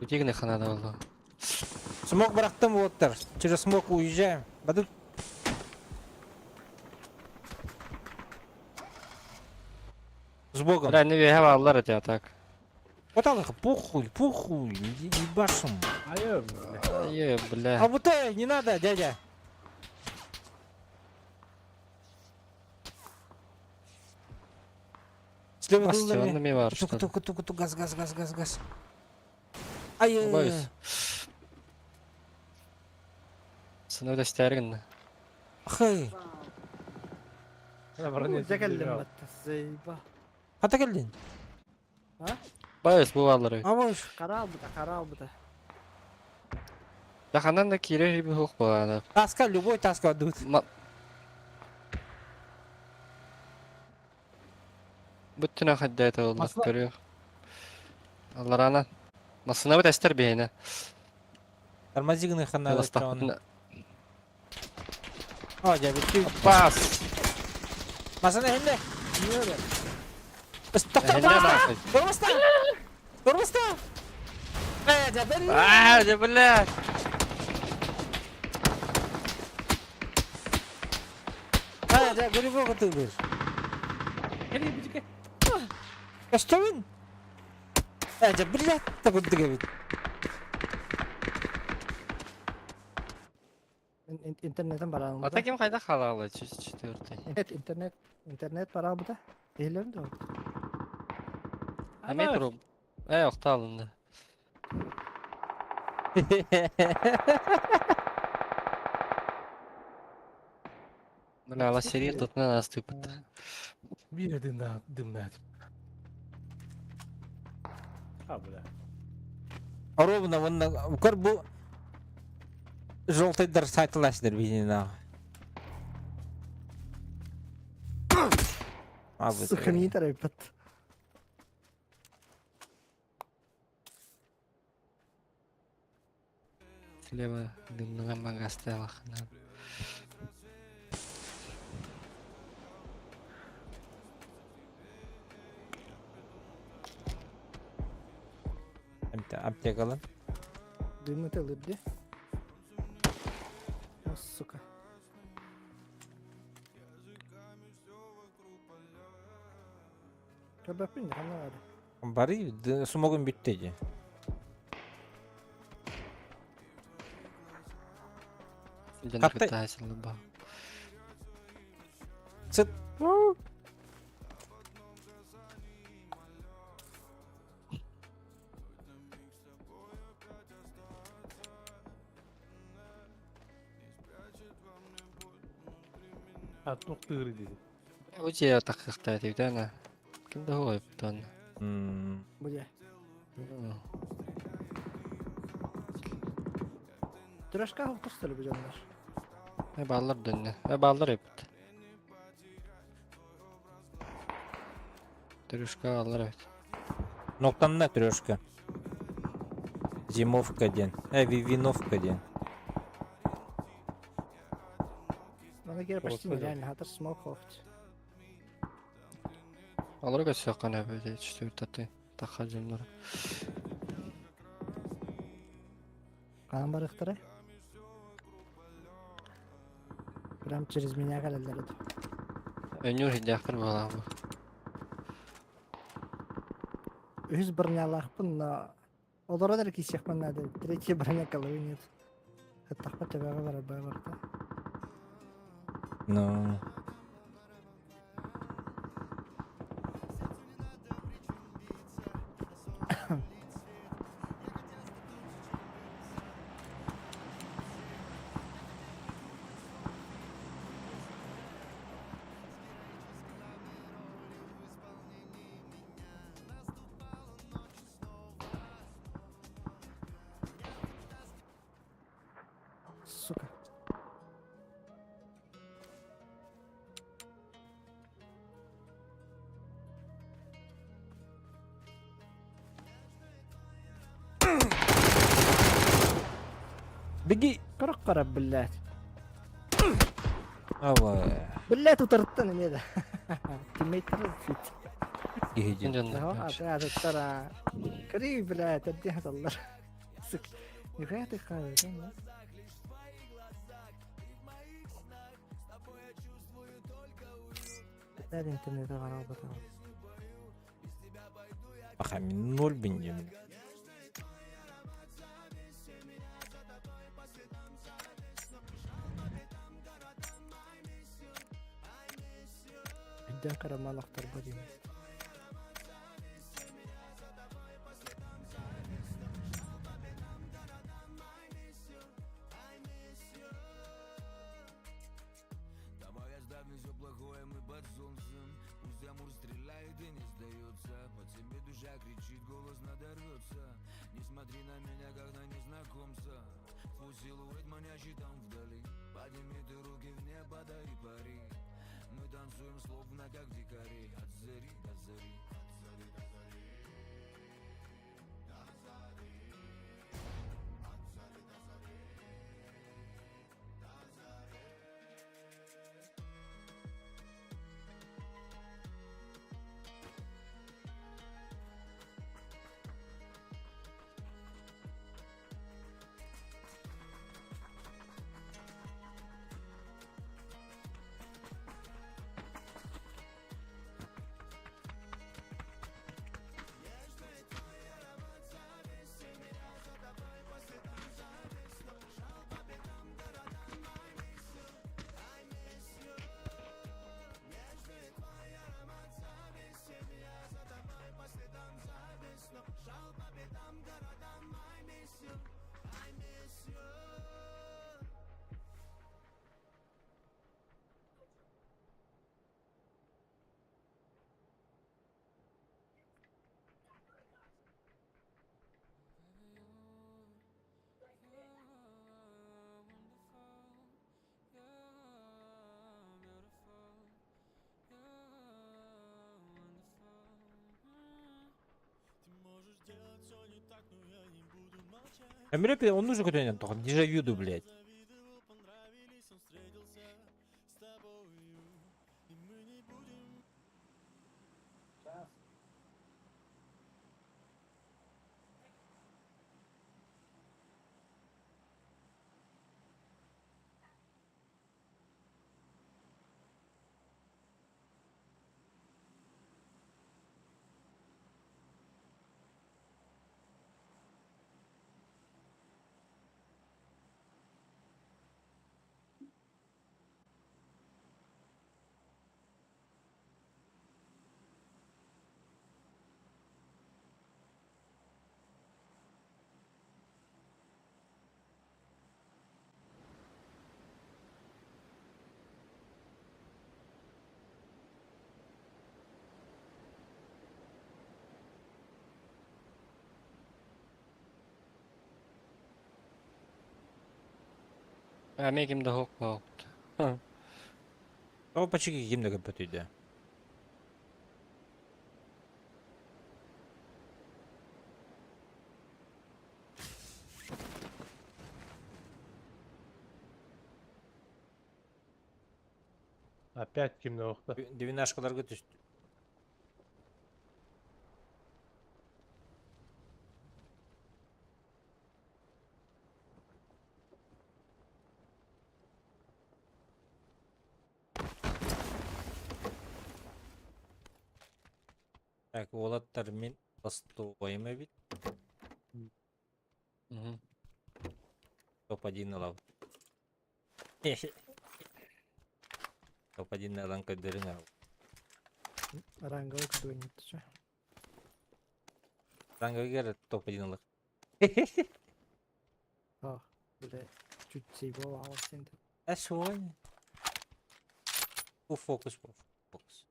[SPEAKER 6] Бүтегіне ханада болды.
[SPEAKER 3] Смок бырахтым уоттар. Через смок уезжаем. Бадут. С богом.
[SPEAKER 6] Бля, не вега аллар эти атак.
[SPEAKER 3] Вот так, похуй, похуй, ебашим.
[SPEAKER 4] Айы, бля.
[SPEAKER 6] Е, бля.
[SPEAKER 3] А вот не надо, дядя. Слева
[SPEAKER 6] Бастионными бар,
[SPEAKER 3] Тука,
[SPEAKER 6] что ли?
[SPEAKER 3] тука, тука, тука, газ, газ, газ, газ, газ. Ай,
[SPEAKER 6] Боюсь. Сыны өстәргін.
[SPEAKER 3] Хей.
[SPEAKER 8] Дьэ Заеба.
[SPEAKER 3] Хата кэллин?
[SPEAKER 6] Боюсь, бу аллар.
[SPEAKER 3] Абаш.
[SPEAKER 8] Хараалбыта, хараалбыта.
[SPEAKER 6] Да ханан да кире би хук буолана.
[SPEAKER 3] Таска, любой таска дут.
[SPEAKER 6] Бүттүнэ хаддайта оллар
[SPEAKER 4] Масла-
[SPEAKER 6] көрүөх. Алларана. Масына бит эстер биһине.
[SPEAKER 3] Тормозигны хана.
[SPEAKER 6] Ластахпытына.
[SPEAKER 3] О, дьэ, бүттүү.
[SPEAKER 6] Бас!
[SPEAKER 3] Масына хинне. Тоқта,
[SPEAKER 6] Хинне нахуй.
[SPEAKER 3] Тормозда! Тормозда! Э, дьэ, бери.
[SPEAKER 6] Аа, да блядь.
[SPEAKER 3] А, дьэ, грибок ты будешь.
[SPEAKER 4] Кэлин бичке.
[SPEAKER 3] Костюмин? Э, дьэ, блядь, так вот дыгавит.
[SPEAKER 8] Интернетен баралбыта.
[SPEAKER 6] Ата ким кайда халалы? Четвертый.
[SPEAKER 8] Интернет, интернет, интернет баралбыта. Эһилерин да.
[SPEAKER 6] А метро. Э, окталынды. Бля, ала серия тут на нас тыпыт.
[SPEAKER 4] Биир дымна, дымна. А, бля.
[SPEAKER 3] Ровно вон на көр бу желтый сайтыласыдыр бинина. А, вот.
[SPEAKER 8] Сука, мини тарайпат.
[SPEAKER 6] Слева дымныга магасталах.
[SPEAKER 3] Аптекалан.
[SPEAKER 8] Дымы тылырды. О, сука. Көбөппүн хана бары.
[SPEAKER 3] Бары сумогун бүттү ди.
[SPEAKER 6] Қатты.
[SPEAKER 3] Сыт.
[SPEAKER 4] А, тух тыгыры диди.
[SPEAKER 6] Үте таққықта дейді ана. Кімді қойып тон?
[SPEAKER 8] Бу дьэ. Трешка хоқтырстыр бу дьоннор.
[SPEAKER 6] Э, баллар дөнне. Э, баллар епт. Трюшка алар эбит.
[SPEAKER 3] Ноктанна трешка. Зимовка ден. Э, виновка ден.
[SPEAKER 8] Мана кер почти
[SPEAKER 4] Господи.
[SPEAKER 8] нереально хатыр смок хофт.
[SPEAKER 6] Алар көсө кана бөдө четвертаты. Таха жоннор.
[SPEAKER 8] Каан барыктары? Прям через меня калелер.
[SPEAKER 6] Өнүр хидяхтар була бу.
[SPEAKER 8] Үз бронялахпын, но Олорон эрэ киисиэхпин наада, третья броня головы нет. Хаттахпа төбөҕө барар барда.
[SPEAKER 3] Ну.
[SPEAKER 8] Сука.
[SPEAKER 3] Беги.
[SPEAKER 8] Көрөх блядь.
[SPEAKER 3] Ава.
[SPEAKER 8] Блядь, утарыттан эмиэ да. Тиммейттер фит.
[SPEAKER 3] Гиди.
[SPEAKER 8] Ага, тара. Кри, блядь, әбден хаталлар. Сука. Нихуя ты хаваешь, да? Блядь, интернет баралбата.
[SPEAKER 3] Аха мин ноль бин
[SPEAKER 8] Өйдөөн караман охторбо диэн.
[SPEAKER 3] Эмирепи он уже көтөнөн тохон дежавюду, блядь.
[SPEAKER 6] А ким да хок боқт.
[SPEAKER 3] О, почеки ким да көпөтүйдө.
[SPEAKER 4] Опять кимде охта.
[SPEAKER 3] Двенашкаларга түстү. Так, уолаттар мин постойм эбит. Топ-1 ылав. Топ-1 ылан көрдөрүң ау.
[SPEAKER 8] Ранговый көтүгэн
[SPEAKER 3] Рангагер топ-1 ылык.
[SPEAKER 8] А, бля, чуть сейвол алсен.
[SPEAKER 3] Ә суон. Бу фокус, бу фокус.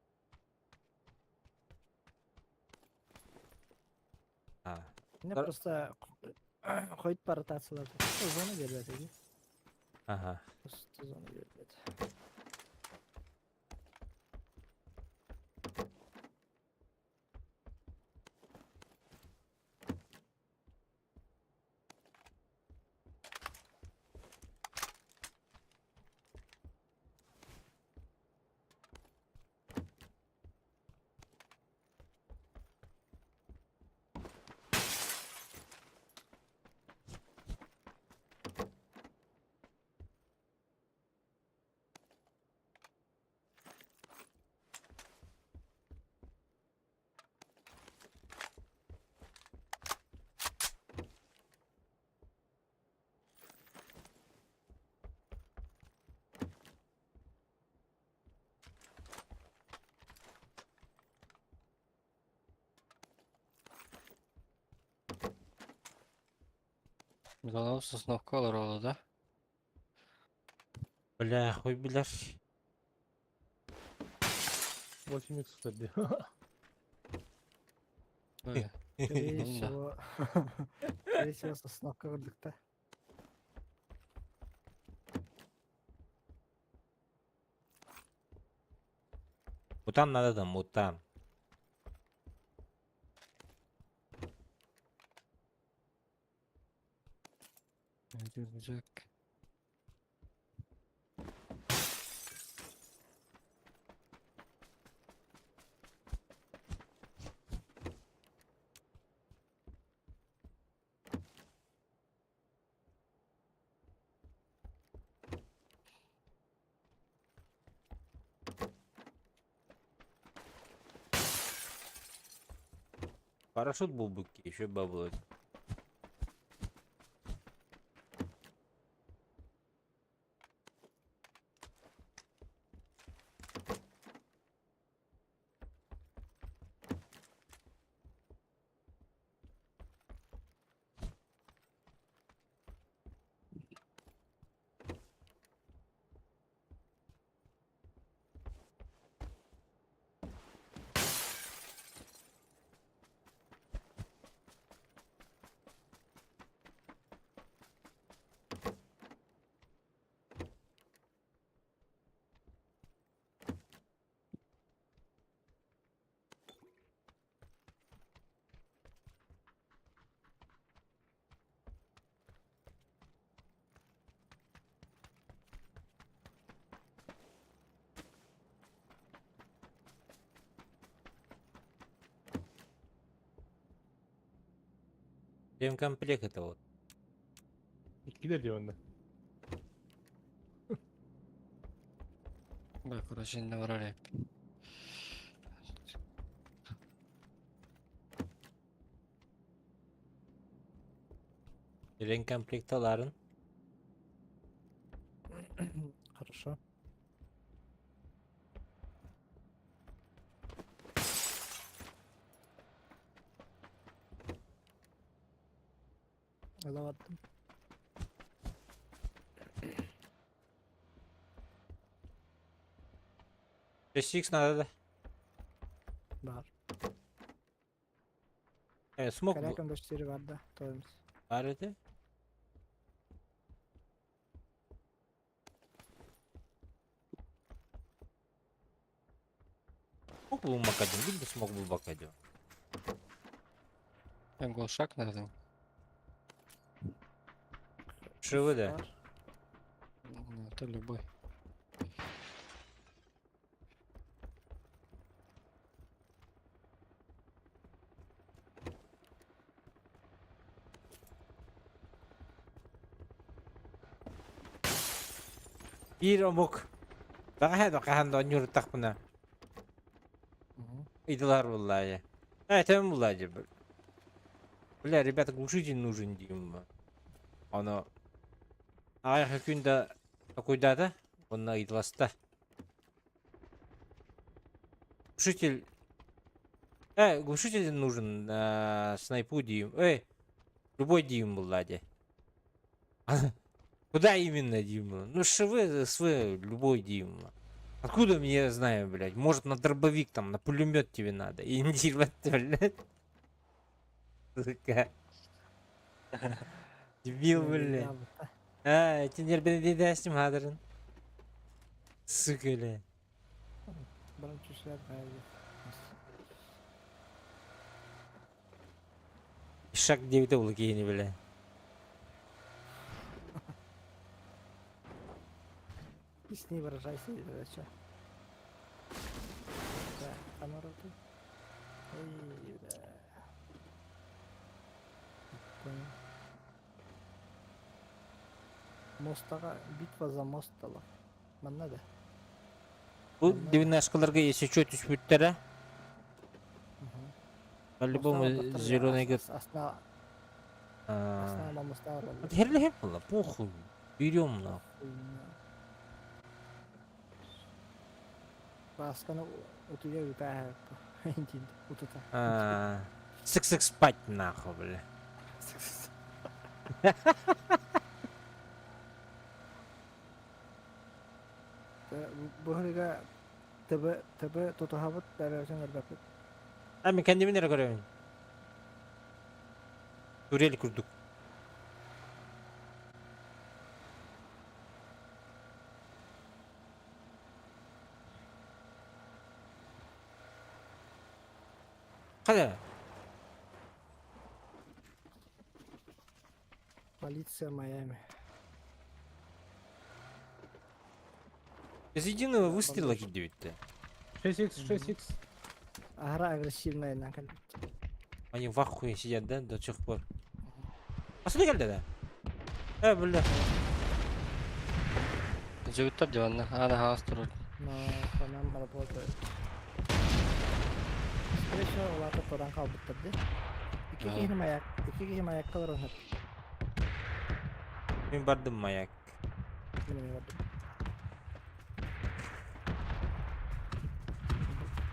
[SPEAKER 3] А,
[SPEAKER 8] Мне просто хойт по ротациялар. Зона бербет
[SPEAKER 3] ага.
[SPEAKER 8] Просто зона бербет.
[SPEAKER 6] Миланов Сосновка олороло да?
[SPEAKER 3] Бля, хуй билэр.
[SPEAKER 4] 8 икс дии.
[SPEAKER 6] Бля.
[SPEAKER 8] Скорее
[SPEAKER 6] Да.
[SPEAKER 8] всего, скорее всего, сосновка курдук да.
[SPEAKER 3] Мутан надо да, мутан.
[SPEAKER 6] Рюкзак.
[SPEAKER 3] Парашют был бы, еще бабло. Ремкомплект это вот.
[SPEAKER 4] Иккилэр дии онно.
[SPEAKER 6] Да, короче, не наврали.
[SPEAKER 3] Ремкомплекталарын.
[SPEAKER 8] Хорошо. Ладно.
[SPEAKER 3] 6х надо да.
[SPEAKER 8] Бар.
[SPEAKER 3] Э, смог бу.
[SPEAKER 8] Коряком до 4 бар да. Тоемс.
[SPEAKER 3] Бар это? Смог был Макадин, видно, смог был Макадин.
[SPEAKER 6] Там глушак надо.
[SPEAKER 3] Шивы да.
[SPEAKER 8] Бар.
[SPEAKER 6] Ну, это любой.
[SPEAKER 3] Биир омук. Баҕаһа да хаһан да оонньууртахпына ыйдылар буллаайа. Э, тэм буллаайа. Бля, ребята, глушитель нужен диим. Оно аҕыйах күн да такуйдаата, онно ыйдыласта. Глушитель... Э, глушитель нужен, э, снайпу диим. Эй, любой диим буллаа дии. Куда именно, Дима? Ну, ШВ, СВ, любой Дима. Откуда мне знаю, блядь? Может, на дробовик там, на пулемет тебе надо. Индир, блядь. Сука. Дебил, блядь. А, эти нервы хадырын. Сука, блядь.
[SPEAKER 8] Баран түшүлэр хайы.
[SPEAKER 3] Шаг 9 улы бля.
[SPEAKER 8] И с ней выражайся, че. Да, камера тут. Эй, да. Понял. Мостаға битва за мост дала. Манна да.
[SPEAKER 3] Бу девятнашкаларга если что түспүттэрэ. По-любому зеленый говорит.
[SPEAKER 8] Асна, асна моста
[SPEAKER 3] Херле было, похуй. Берем нахуй.
[SPEAKER 8] Басканы утуя үтә. Утута.
[SPEAKER 3] Сык-сык спать нахуй, бля.
[SPEAKER 8] Бу һырыга ТБ ТБ тутуһабыт бэбэбитин көрбөппүт.
[SPEAKER 3] А мин кэннибин эрэ көрөбүн. Турель курдук. Хайа?
[SPEAKER 8] Полиция Майами.
[SPEAKER 3] Без единого выстрела кидибиттэ.
[SPEAKER 4] 6x, 6x.
[SPEAKER 8] Аһара агрессивная кэлбит.
[SPEAKER 3] Они в ахуе сидят, да, до сих пор. Посмотри, кэллэ да? Э, бля.
[SPEAKER 6] Жигуттар диванна, ана хаас турар.
[SPEAKER 8] Но по нам работает. Скорее всего, улаата туран хаалбыттар дии. Икки
[SPEAKER 6] Ага.
[SPEAKER 8] киһини маяк, икки киһи маякка олорон сытар.
[SPEAKER 3] Мин бардым маяк.
[SPEAKER 8] Мин эмиэ бардым.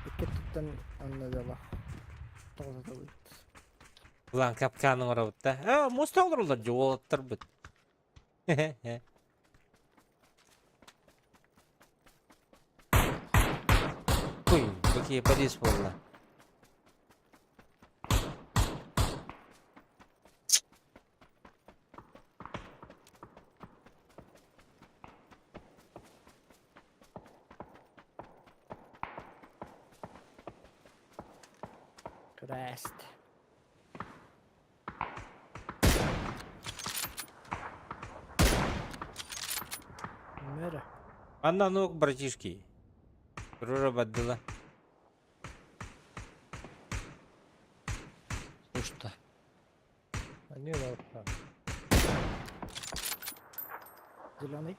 [SPEAKER 8] Икки өттүттэн анна дьоло. Тоҕо сатабыт.
[SPEAKER 3] Улаан капканың оробут да. Э, муста олороллор дьэ уолаттарбыт. Ой, какие Париж буолла.
[SPEAKER 8] Крест. Мөрө.
[SPEAKER 3] Анна ну братишки. Рура баддыла.
[SPEAKER 6] Ушта.
[SPEAKER 4] Они да.
[SPEAKER 8] Зеленый.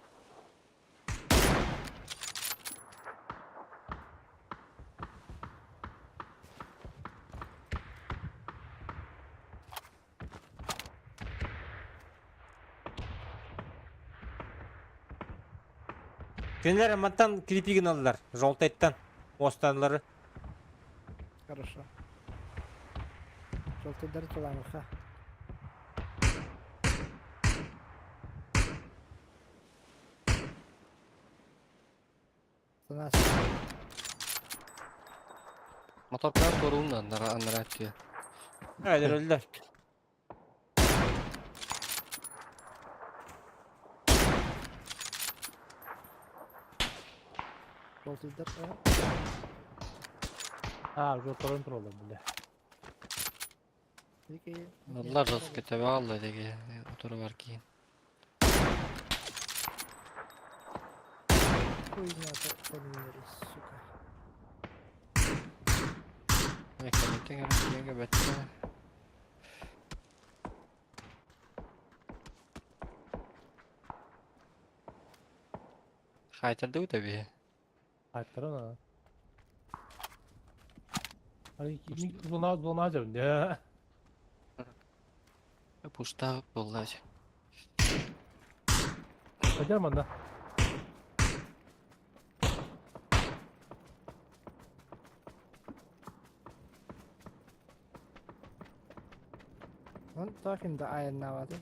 [SPEAKER 3] Кинилэр мантан клипигин аллар. Желтайтан. Останлары.
[SPEAKER 8] Хорошо. Желтыйдар туламыха. Нас
[SPEAKER 6] Моторкаан туоруун аннара аннара өттүө.
[SPEAKER 3] Öyle öldüler.
[SPEAKER 8] желтыйдар.
[SPEAKER 4] А, уже второй троллом, бля.
[SPEAKER 6] Аллар жестко тебе алла деге. Отуру бар кийин.
[SPEAKER 8] Хуйня подмерили, сука.
[SPEAKER 6] Мекенеттен кэлэн бэттэ. Хайтарды таби.
[SPEAKER 4] Хайтарана. Ай, зона зона дьэ.
[SPEAKER 6] Пуста буолла.
[SPEAKER 4] Пойдем, да.
[SPEAKER 8] Он таким да айаннаабаты.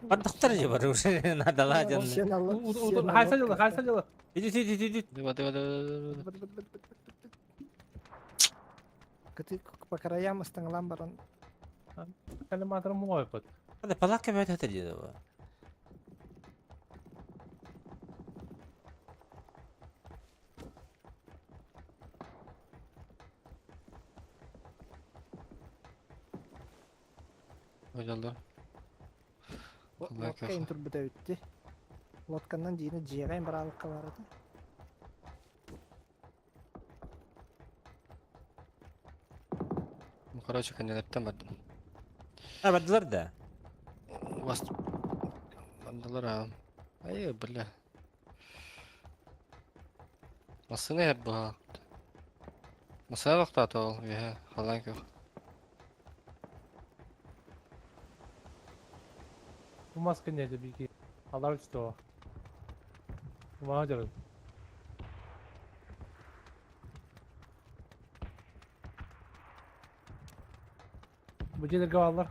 [SPEAKER 3] Бардахтар же бар уже надо ладен.
[SPEAKER 4] Хайса дела, хайса дела.
[SPEAKER 3] Иди, иди, иди, иди.
[SPEAKER 6] Дыба дыба дыба.
[SPEAKER 8] Кыты по краям ыстаҥалаан баран
[SPEAKER 4] Коллиматор мой под.
[SPEAKER 3] Hadi palakka böyle hadi diyor.
[SPEAKER 6] Ойдоллор.
[SPEAKER 8] лодка интурбута бүттү. Лодканан дьиэни дьиэҕэ бараалыкка барата.
[SPEAKER 6] Ну, короче, кэннилэриттэн бардым.
[SPEAKER 3] Ha bardılar da.
[SPEAKER 6] Вас... Бардылар аа. Ай, бля. Массыына иһэр быһаа. Массыына тохтоото ол үөһэ халлаан күөх.
[SPEAKER 4] У маска нет, беги. Алар что? Мадер. Бу дьиэлэргэ бааллар.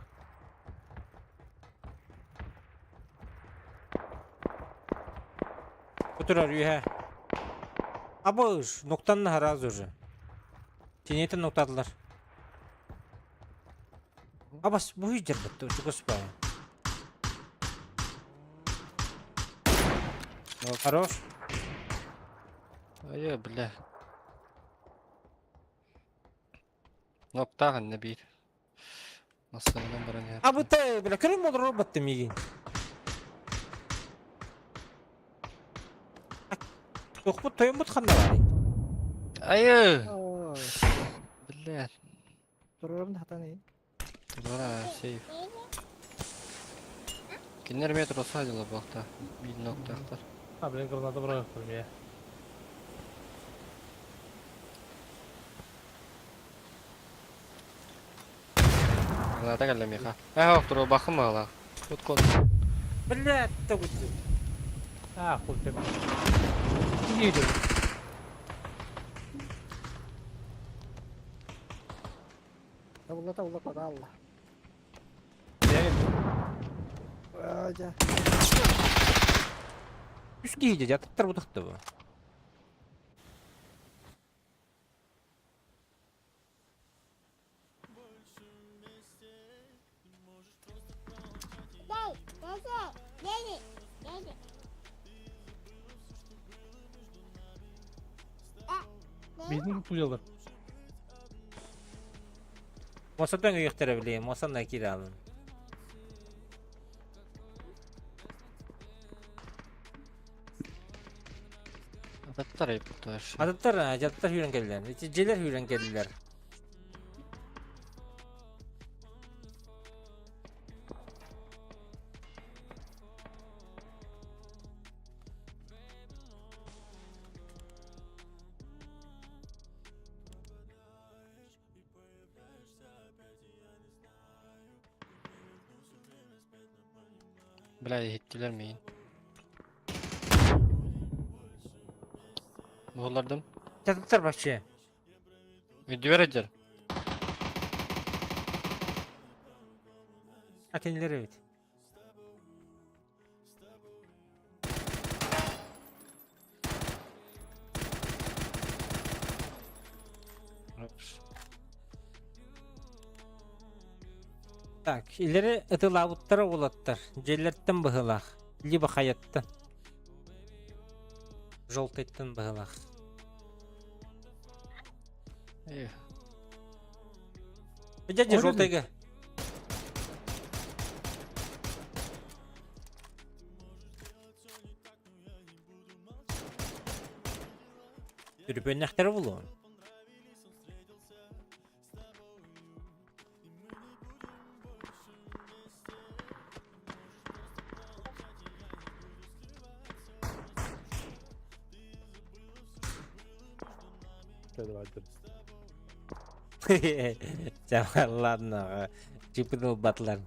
[SPEAKER 3] Бу турар үөһэ. Абыш, ноктанна сразу же. Тинетин ноктадылар. Абас, бу дьарбатты, чугас баа. Хорош.
[SPEAKER 6] Айа, бля. Ноктаах иннэ биир. Массыынанан баран иһэр.
[SPEAKER 3] Абытай, бля, көрүм олорор баттым миигин. Туохпут тойоммут ханна барый?
[SPEAKER 6] Айы!
[SPEAKER 8] Ой,
[SPEAKER 6] Бля.
[SPEAKER 8] Турарым да хатан ий.
[SPEAKER 6] Тура сейф. Кинилэр эмиэ туруса дьыла буолта. Биир ноктаахтар.
[SPEAKER 4] А, блин, граната бырахтым я.
[SPEAKER 6] Граната кэллэ миэхэ. Ээ, ох, турбахым баҕалаах. Тут кон.
[SPEAKER 3] Блядь, тогутту.
[SPEAKER 4] А, хуй ты. Иди, иди.
[SPEAKER 8] Табылла табылла кодалла.
[SPEAKER 4] Я
[SPEAKER 8] Дьэ.
[SPEAKER 3] Үс киһи дьэ, аттар бутахта бу.
[SPEAKER 4] Биһиги тулялар.
[SPEAKER 3] Мосатан өйөхтөрө билиэ, мосан да киирэ алын.
[SPEAKER 6] Ататтар айыптар.
[SPEAKER 3] Ататтар, дьаттар сүүрэн кэллилэр. Ити дьиэлэр сүүрэн кэллилэр.
[SPEAKER 6] Бля, иһиттилэр миигин. Буоллардым.
[SPEAKER 3] Дьаттар вообще.
[SPEAKER 6] Үрдүбэр эдэр.
[SPEAKER 3] А кинилэр эбит. Так, илери ытылаабыттара уолаттар. Дьиэлэртэн быһыылаах. Либо хайаттан. Желтыйтан быһыылаах.
[SPEAKER 6] Эх.
[SPEAKER 3] Дядя желтыйга. Түрүпүөннэхтэрэ булуон. Ладно, чипын ылбатылар.